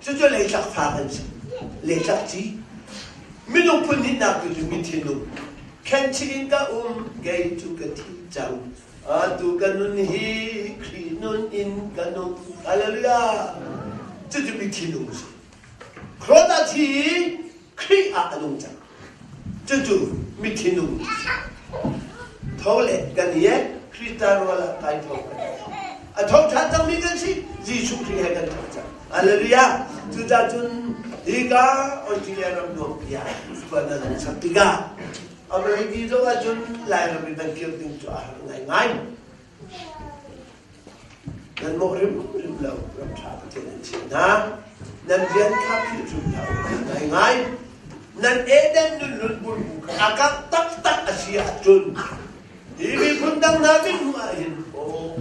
Cucu leitlak fa kan si. Leitlak ci. Minung phun hnihnak tu cu mi thinlung. Khenchih in ka um, kei cu ka thi cang. Atu ka nun hi Khrih nun in ka nung. Hallelujah. Cucu mi thinlung a si. Cross a thi i Khrih ah a nung cang. Cucu mi thinlung a si. Tho le kan i Krista rual ah kai tho kan A tho ṭhan cangmi kan si. Jesuh Khrih he kan tho cang. Hallelujah. Cucaah cun hika Australia ram nuampi ah khua na nung sak tikah America zong ahcun Lairam in kan kir ding cu a har ngaingai. Nan mawh rimrim lo, ram ṭha Pathian an chimh hna. Nan rian kha philh hrim hlah u, a ngaingai. Nan Eden nunhlun bulbu kha a kangh taktak a si ahcun hi miphun dang hna mithmuh ah hin aw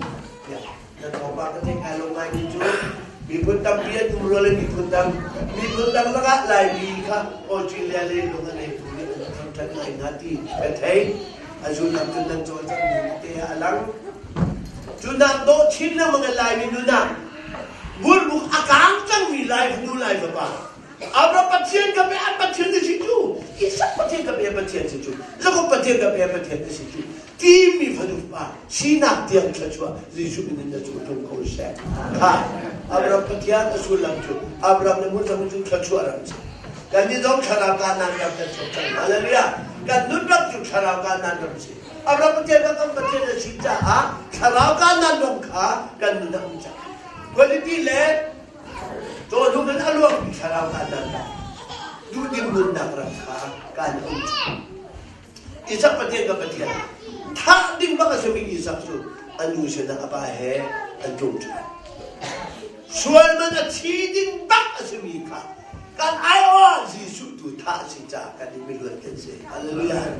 tiah nan thawngpang ka theih ngai lo ngaimi cu miphun tampi an um rua le miphun dang miphun dang lakah Laimi kha Australia le lung a neitu nih an thangṭhat ngai hna ti ka thei. A zullam cun nan cawlcangh ning te ah a lang. Cu nak dawh chin lengmang in Laimi nun ah burbuk a kaang cangmi Lai fanu Lai fapa Abraham Pathian ka pe an Pathian na si cu Isak Pathian ka pe Pathian si cu Jakob Pathian ka pe Pathian na si cu timi fanu pa sinak tiang thluachuah Jesuh min in na cu tlung ko seh. Kha Abraham Pathian a sullam cu Abraham le hmun cu thluachuah ram si. Kan nih zong thlarau Kanaan ram kan chuak cang. Hallelujah. Kan nun ram cu thlarau Kanaan ram si. Abraham Pathian kan kan Pathian a si caah thlarau Kanaan ram kha kan nun ah um cang. Quality le cawhnuk in a luangmi thlarau Kanaan ram. Duhdim nunnak ram kha kan um cang. Isak Pathian ka Pathian thah ding bak a simi Isak cu a nu sinah a pa he an tlung ṭhan. Sual man a thi ding bak a simi kha kan aiawh ah Jesuh tu thah a si caah kan i miluat kan si. Hallelujah.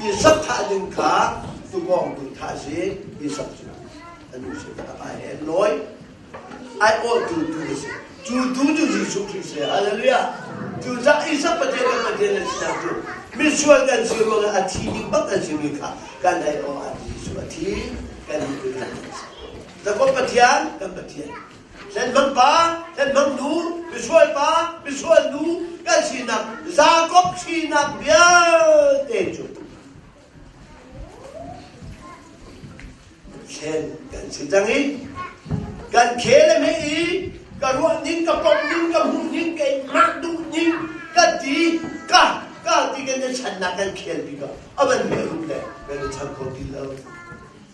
Isak thah ding kha tukawng tu thah a si. Isak cu a nu sinah a pa he an lawi. Aiawhtu tu a si. Cu tu cu Jesuh Khrih si. Hallelujah. Cucaah Isak Pathian kan Pathian na sinak cu misual kan si ruangah a thi ding bak kan simi kha kan aiawh ah Jesuh a thi kan nih tu kan si. Jakob Pathian kan Pathian. Hlenmang pa, hlenmang nu, misual pa, misual nu kan sinak Jakob sinak vialte cu Thlen kan si cang i kan khel a hme i ka ruah ning ka pom ning ka hmuh ning keimah duh ning kan ti ka ka ti kan i channak kan khel pi ka a van me rum le kan i chang kho ti lo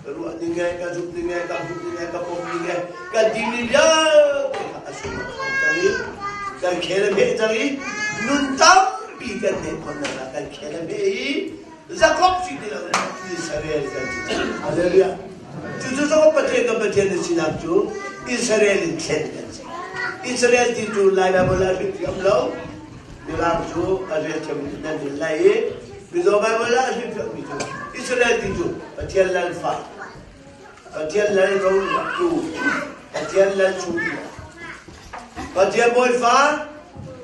ka ruah ning e ka zumh ning e ka hmuh ning e ka pom ning e kan ti mi vialte kha a sung cang i kan khel a hme cang i nun tampi kan neih khawhnak ah kan khel a hme i Jakob si ti lo Israel kan si cang. Hallelujah. Cucu Jakob Pathian kan Pathian na sinak cu Israel in thlen kan si. Israel ti cu Lai Bible ah hrim thiam lo. Mirang cu a rel thiam nan rel lai i Mizo Bible ah hrim thiam mi cu Israel ti cu Pathian lal fa, Pathian lal ro tu, Pathian lal chung Pathian bawi fa,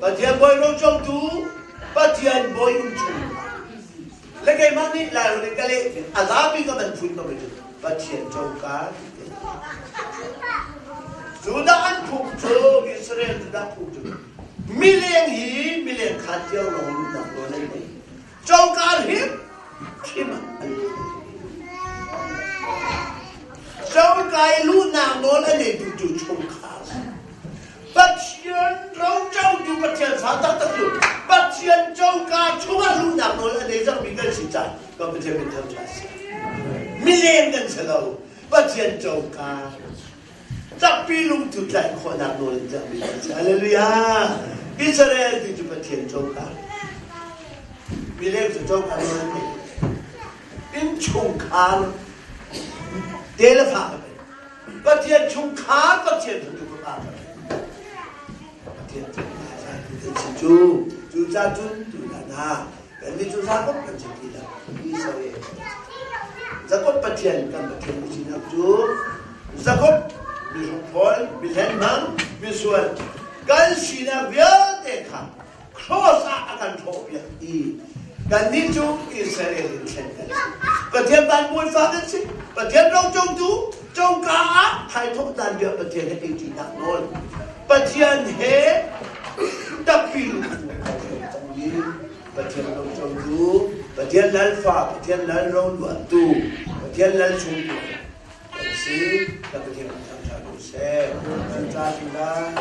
Pathian bawi rocotu, Pathian bawi innchung le keimah nih Laiholh in ka leh a zapi ka van phun bang cu Pathian coka Judah an phung cu Israel Judah phung cu mileng hi mileng kha tiang lawng luhnak nawl an nei coka hrim hrim ah an coka i luhnak nawl a neitu cu chungkhar Pathian rocotu Pathian fa taktak cu Pathian coka chungah luhnak nawl a nei cangmi kan si caah kan Pathian min thangṭhat si. Mileng kan si lo. Pathian coka cakpi lungthu tlaih khawhnak nawl in cangmi kan si. Hallelujah! Israel ti cu Pathian coka. Mileng cu coka nawl an nei. Innchungkhar te le fa ka Pathian chungkhar Pathian fanu fapa ka Pathian chungkhar kan si cu cu ca cun tu hna kan nih cu Jakob kan si ti lo Israel Jakob Pathian kan Pathian na sinak cu Jakob mihrukhawl mihlenhmang misual kan sinak vialte kha cross ah a kan hrawhpiak i. Kannih cu Israel in thlen kan si. Pathian vanbawi fa kan si. Pathian rocongtu coka ah thaithawh caan bia Pathian he eiṭinak nawl. Pathian he tappi lungthu ai hrawm cangmi Pathian rocongtu, Pathian lal fa, Pathian lal roluahtu, Pathian lal chungtu kan si. Kan Pathian kan thangṭhat ko seh. Cucaah tingah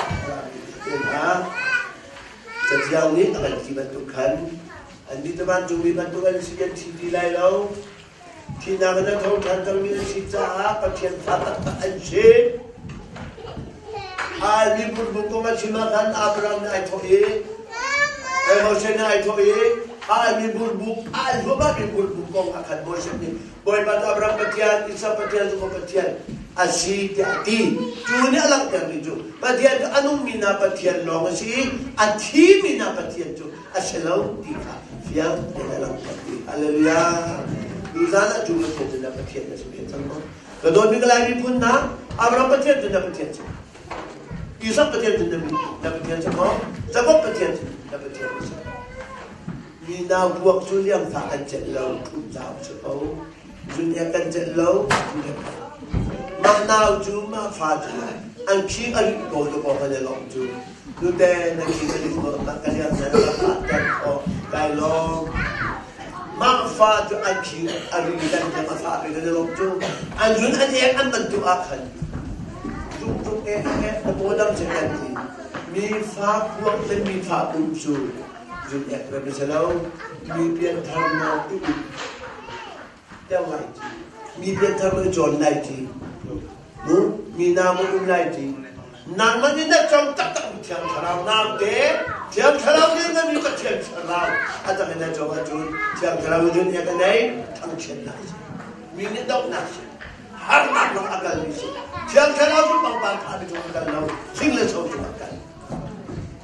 hna Cathiang nih a kan ti bantuk khan annih cu vancungmi bantuk an si, an thi ti lai lo. Thihnak in a tho ṭhan cangmi an si caah Pathian fa taktak an si. Ai miphun bu kong a chim ah khan Abraham nih ai thawh i Moses nih ai thawh i ai miphun bu ai hluahmah miphun bu kong ah khan Moses nih Bawipa cu Abraham Pathian, Isak Pathian, Jakob Pathian a si tiah a ti. Cu nih a langhtermi cu Pathian cu a nungmi hna Pathian lawng a si i a thimi hna Pathian cu a si lo ti kha fiang tein a langhter. Hallelujah! Tuzan ah cu Pathian cu na Pathian na si ve cang maw? Ka dawtmi ka Lai miphun hna, Abraham Pathian cu na Pathian si. Isak Pathian cu na Pathian si maw? Jakob Pathian cu na Pathian si. Mi nau puak cu liangfah kan celh lo, ṭhutlau si ko. Zun ek kan celh lo, Mah nau cu mah fa cu an khing a rih ko tu ko kan i lawmh cu. Nute na khing a rih ko mah ka liang na ka fa ter khawh kai lawm. Mah fa cu an khing a ri dan tiang a fa pe kan i lawmh cu. An zun an ek an bantuk ah khan tuk tuk e e ka paw dam se kan ti. Mi fa puak le mi fa pum cu Zun-ek rem a si lo. Mi pianthar nawl i um ter lai ti. Mi pianthar na cawn lai ti. Mu mi na mu um lai ti. Nangmah nih na co taktak mi Thiang Thlarau naute Thiang Thlarau nih na mi Pathian Thlarau a tak in na co ahcun Thiang Thlarau zun ek a nei thangchiatnak si. Mi nih dohnak si. Harnak lawng a kalmi si. Thiang Thlarau cu pangpar tha mi cung a kal lo. Hling le so cung a kal.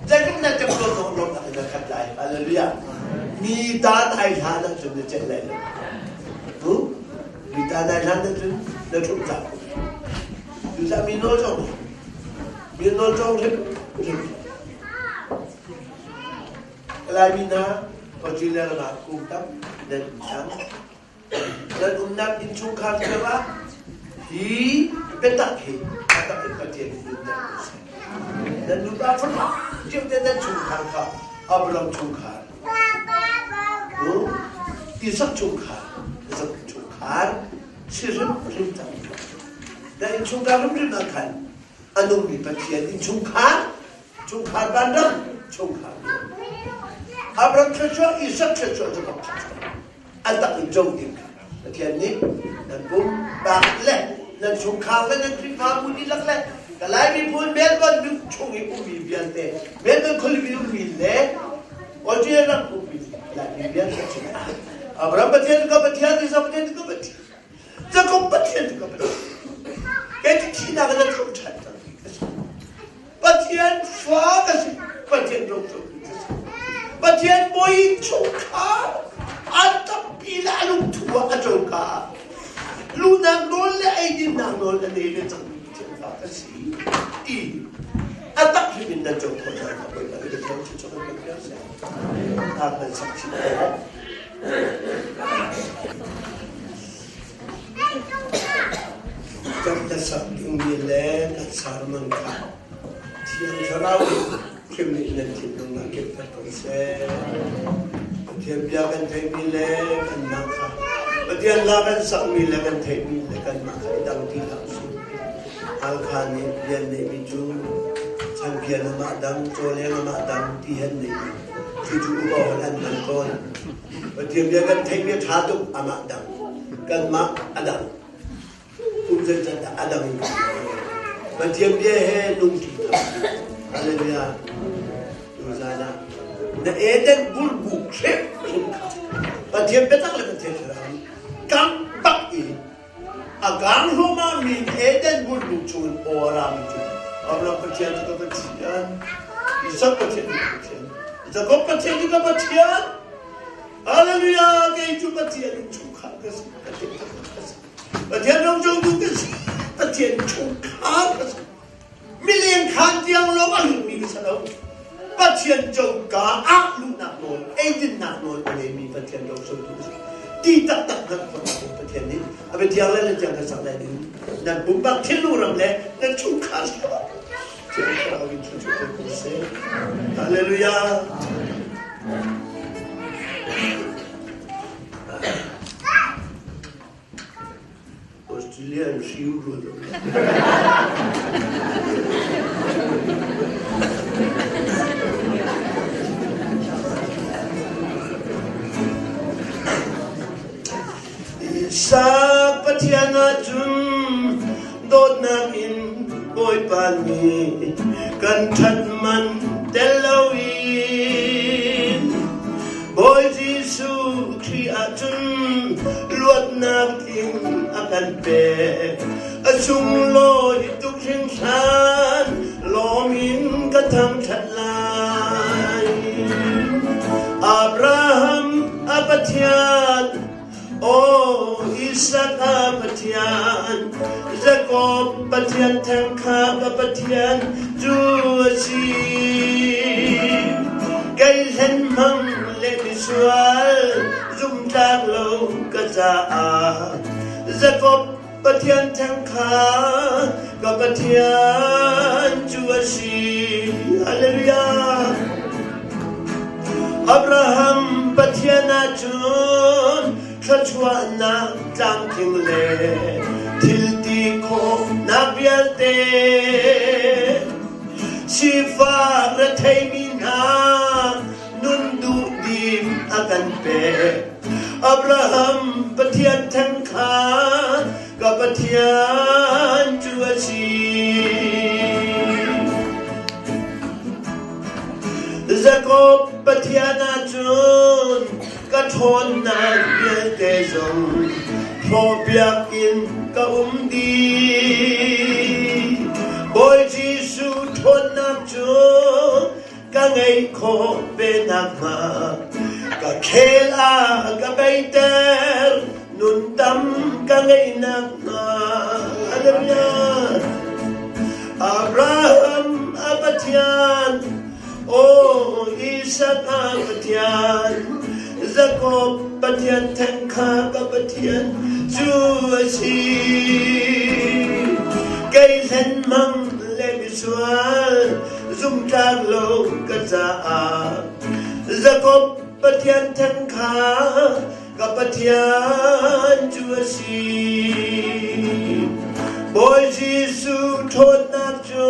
Zeitluk na temtuar zong lawmhnak in na khat lai. Hallelujah. Mi ta dai hlan ahcun na celh lai lo. Tu mi ta dai hlan ahcun na ṭhumh cang. Cucaah mi nawl cawng mi nawl cawng hrim hrim. Laimi hna Australia ram ah kum tam nan um cang. Nan umnak innchungkhar cio ah hi biatak hi a tak in Pathian nih nunter ko seh. Nan nupa fapa cio te nan chungkhar kha Abraham chungkhar, Isak chungkhar, Isak chungkhar si hrimhrim cang. Na innchungkhar hrimhrim ah khan a nungmi Pathian innchungkhar, chungkhar vanram, chungkhar Abraham thluachuah, Isak thluachuah, Jakob thluachuah. A tak in co ding kha Pathian nih nan pumpak le nan chungkhar le nan Khrihfabu dihlak le Kalay miphun Melbourne chung i ummi vialte Melbourne khualipi ummi le Australia ram ummi Laimi vialte cungah Abraham Pathian ka Pathian Isaac Pathian ka Pathian Jacob Pathian ka Pathian kei cu thihnak in a tho ṭhan cangmi ka si Pathian fa ka si Pathian roco Pathian bawi chungkhar an tampi le a lungthu ah a coka ah lunak nawl le eidinnak nawl a nei le cangmi Pathian fa ka si ti a tak hrim in nan co khawh hna ka Bawipa nih Pathian cu cu kan pek seh. Hna kan sak chih ko. Kan ka sak dingmi le kan sermon kha Thiang Thlarau nih Khrih nih nan thinlung ah kemter ko seh. Pathian bia kan theihmi le kanmah kha Pathian la kan sakmi le kan theihmi le kanmah kha i dang ti hlah usih. Halkha nih rian neihmi cu changphian amah dang, cawleng amah dang ti han neihmi cucu upa holh an hman tawn. Pathian bia kan theihmi a ṭha tuk amah dang, kanmah a dang. Kum zeizat dah a dang in kan Pathian bia he lungṭi thar. Hallelujah. Tuzan ah na Eden bulbu hrimhrim kha Pathian biatak le Pathian thlarau nih kang bak i a gang hluahmah mi Eden bulbu chungin aw a rami cu Abraham Pathian cu ka Pathian, Isak Pathian cu ka Pathian, Jakob Pathian cu ka Pathian. Hallelujah! Kei cu Pathian chungkhar ka si, Pathian ka si. Pathian ram cungtu ka si. Pathian chungkhar ka si. Mileng khaan tiang lawng a hlutmi ka si lo. Pathian coka ah luhnak nawl eidin. eidinnak nawl a ngeimi Pathian rocotu a si. Ti taktak hngalh khawhnak in Pathian nih a biatiang le na tiang kan sak lai ding nan pumpak thinlung ram le nan chungkhar Thiang Thlarau in thluachuah pe ko seh. Hallelujah. Australia an hriu rua lo. Sa Pathian ahcun dawtnak in Bawipa nih kan ṭhat man tel loin Bawi Jesuh Khrih ahcun luatnak tling a kan pek. A sunglawi tuk hringhran lawm in ka thangṭhat lai. Abraham a Pathian Aw Isak a Pathian, Jakob Pathian theng kha ka Pathian cu a si. Kei hlen hmang le misual zumtlak lo ka caah Jakob Pathian theng kha ka Pathian cu a si. Hallelujah. Abraham Pathian ahcun thluachuahnak tlamtling le thil ti khawhnak vialte sifak retheimi hna nun duhdim a kan pek. Abraham Pathian theng kha ka Pathian cu a si. Jakob Pathian ahcun ka ṭhawnnak vialte zong hlawhpiak in ka um dih. Bawi Jesuh ṭhawnnak cu ka ngeih khawh ve nakhnga ka khel ah ka beiter nun tam ka ngeih nakhnga. Hallelujah. Abraham a Pathian, aw Isak a Pathian, Jakob Pathian theng kha ka Pathian cu a si. Kei hlen mang le misual zumtlak lo ka caah Jakob Pathian theng kha ka Pathian cu a si. Bawi Jesuh ṭhawnnak cu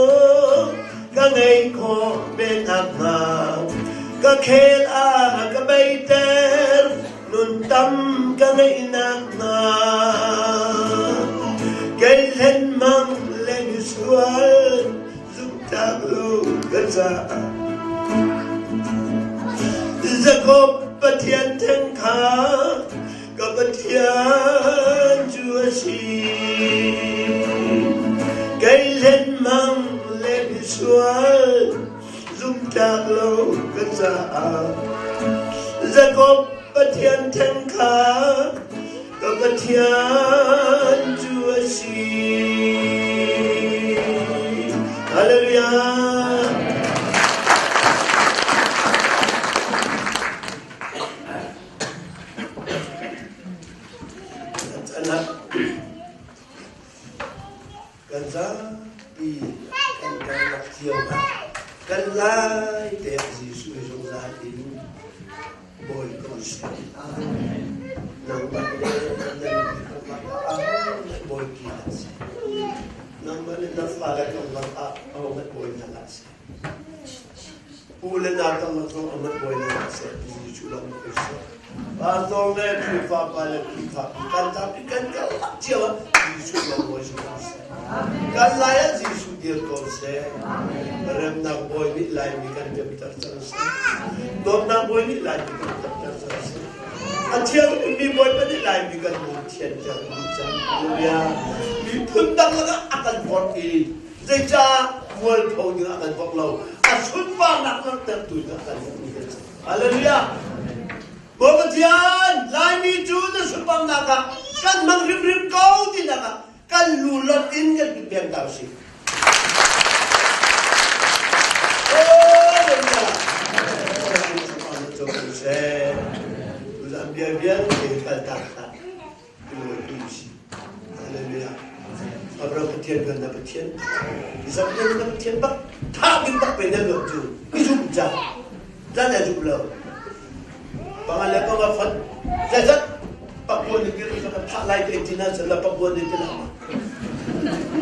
ka ngei khawh ve nakhnga ka khel ah ka beiter nun tam ka ngeih nakhnga kei hlen mang le misual zumhtlak lo ka caah Jakob Pathian theng kha ka Pathian cu a si. Kei hlenmang le misual zumhtlak lo ka caah Jakob Pathian theng kha ka Pathian cu a si. Hallelujah. Kan zapi kan karlak cio ah kan lai te ah Jesuh hi zungzal in Bawi ko seh. Nangmah le nan karlak ah Bawi ki hlah seh. Nangmah le na fale karlak ah ahohmanh bawi hna hlah seh. Pu le nau karlak zong ahohmanh bawi hna hlah seh. Jesuh lawng ko seh. Pastor le Khrihfa pa le Khrihfa kan tampi kan karlak cio ah Jesuh lawng bawi si ko seh. Kan lai ah Jesuh dir ko seh. Remnak bawi nih Laimi kan remter cang seh. Dawtnak bawi nih Laimi kan remter cang seh. A thiang mi Bawipa nih Laimi kan lung thianter dih cang. Hallelujah. Miphun dang lakah a kan vorh i zeicah mualpho ding a kan vorh lo. A sunparnak langhtertu in a kan vorh mi kan si. Hallelujah. Bawi Pathian, Laimi cu na sunparnak ah kan hmang hrimhrim ko tinak ah kan lu lot in kan kut peng ta usih. vialte kaltak hlah ti si. Hallelujah. Abraham Pathian kan na Pathian. Isaac Pathian na Pathian bak tha ding bak pe nan lo cu. I zum ca. Zan na zum lo. Panga le panga fat. Zazat pakbuan ni bir ka tha lai te tina sala pakbuan ni tila ma.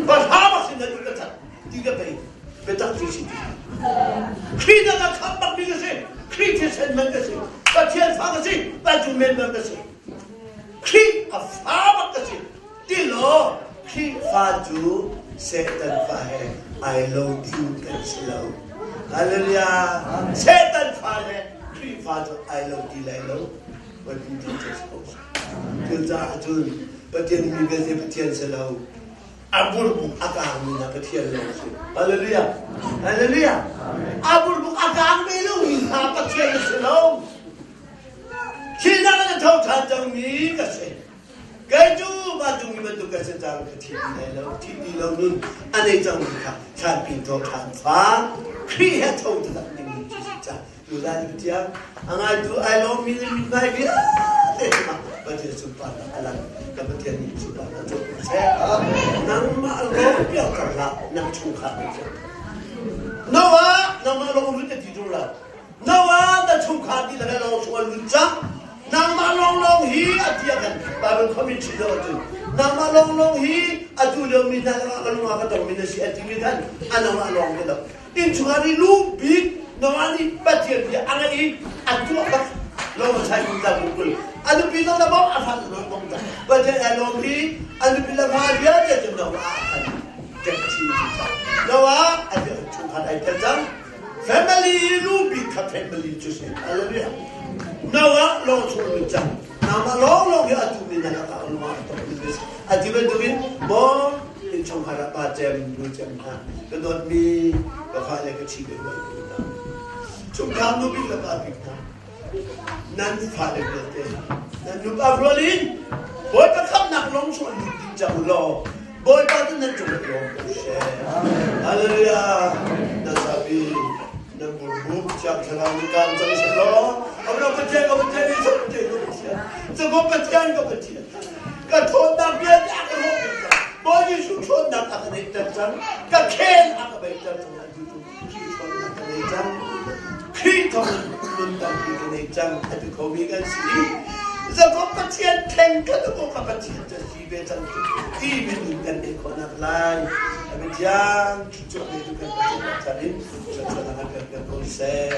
Pa tha bak sin na ka that. Ti ka pe. Biatak cu si. Khrih na ka khamh bak mi ka si. Khrih thisen man ka si. Pathian fa ka si. Vancung men man ka si. Khrih a fa bak ka si ti law Khrihfa cu Satan fa he ai lo ding kan si lo. Hallelujah. Satan fa le Khrihfa cu ai lo ti lai lo. Pathian cu si ko. Cucaah cun Pathian mi vialte Pathian si lo. A burbuk a kaangmi hna Pathian lawng si. Hallelujah. Hallelujah. A burbuk a kaang ve lomi hna Pathian si lo. Thihnak in a tho ṭhan cangmi ka si. Kei cu vancungmi bantuk ka si cang ka thi ti lai lo. Thi ti lo nun a nei cangmi kha thlanpi tho ṭhan fa Khrih he tho taktak dingmi cu si cang. Tuzan tiang a ngaitu ai lawmmi le mithmai vialte cungah Pathian sunparnak a lang. Ka Pathian nih sunparnak cu seh. Nangmah lawng piak kar hlah, nang chungkhar nih seh. Noah, nangmah lawng lut na ti ṭung lo. Noah na chungkhar dihlak he lawng chung an lut cang. Nangmah lawnglawng hi a ti ah khan Bible commentary zoh ahcun nangmah lawnglawng hi atu lio mi hna lakah ka lung ah ka tongmi na si a timi khan a nangmah lawng ka lo. Innchungkhar i lu bik Noah nih Pathian bia a ngaih i a tuah bak lawng a chai kum ta kul. A nupi zong na bawmh a fa zong bawmh ta. Pathian ai lawm hi a nupi le fa vialte cu Noah ah khan tek chin cang. Noah a chungkhar ai tel cang. Family lu bik kha family cu si. Hallelujah. Noah lawng chung lut cang. Nangmah lawng lawng hi atu mi na lakah lung ah tok mi si. A ti bantukin maw innchungkhar ah pa cem nu cem hna ka dawtmi ka fale ka chi ka rual ko hna. Chungkhar nu bik le pa bik hna nan fale vialte nan nupa rual in Bawipa khamhnak lawng chung an lut ding cang u law Bawipa cu nan cung ah lawm ko seh. Hallelujah. Na zapi nan burbuk thiang thlarau nih kaan cang seh law Abraham Pathian ka Pathian Isaac Pathian ka Pathian Jacob Pathian ka Pathian ka ṭhawnnak vialte a ka rawh cang Bawi Jesuh ṭhawnnak a ka neihter cang ka khel a ka beiter cang atu cu Khrih ṭhawnnak ka nei cang Khrih thawng nun tampi ka nei cang a ti khomi kan si Jacob Pathian theng kha ka Pathian cu si ve cang ti minung kan neih khawhnak lai a Pathian thluachuah pe tu kan Pathian rak in thluachuahnak kan pek piak ko seh.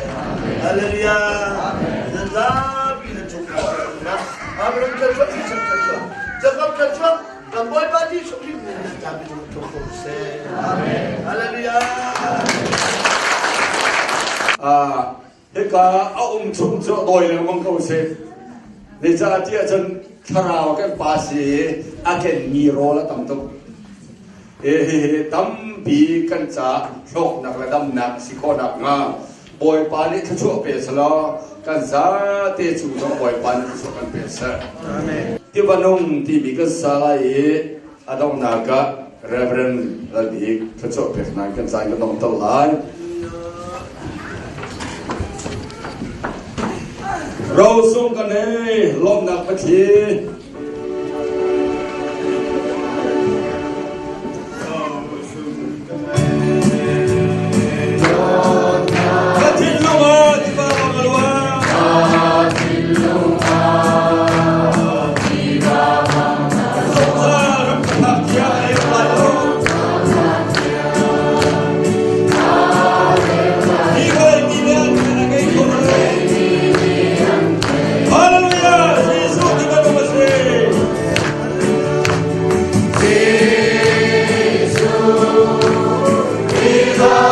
Hallelujah. Nan zapi nan chungkhar na Abraham thluachuah Isaac thluachuah Jacob thluachuah kan Bawipa Jesuh Khrih min nan zapi cung tlung ko seh. Hallelujah. Ah, hika a um chung cu a dawi lengmang ko si. Zeicahtiah cun thlarau kan pa si i a kenmi rawl a tam tuk. Hihi tampi kan ca hlawknak le damnak si khawhnak hnga Bawipa nih thluachuah pe selaw kan zate cung zong Bawipa nih thluachuah kan pe seh. Tiva nung timi kan sa lai i a donghnak ah Reverend Lalbik thluachuah peknak kan caan kan dong to lai. Rosung kan ei lawmhnak Pathian. Ka thinlung ah tiva bang a luang. Zungzal ram ka phak tiang ei lai lo. Hi vawlei mi nih an a ngei kho lo. Hallelujah! Jesuh ti bantuk a si. Jesuh,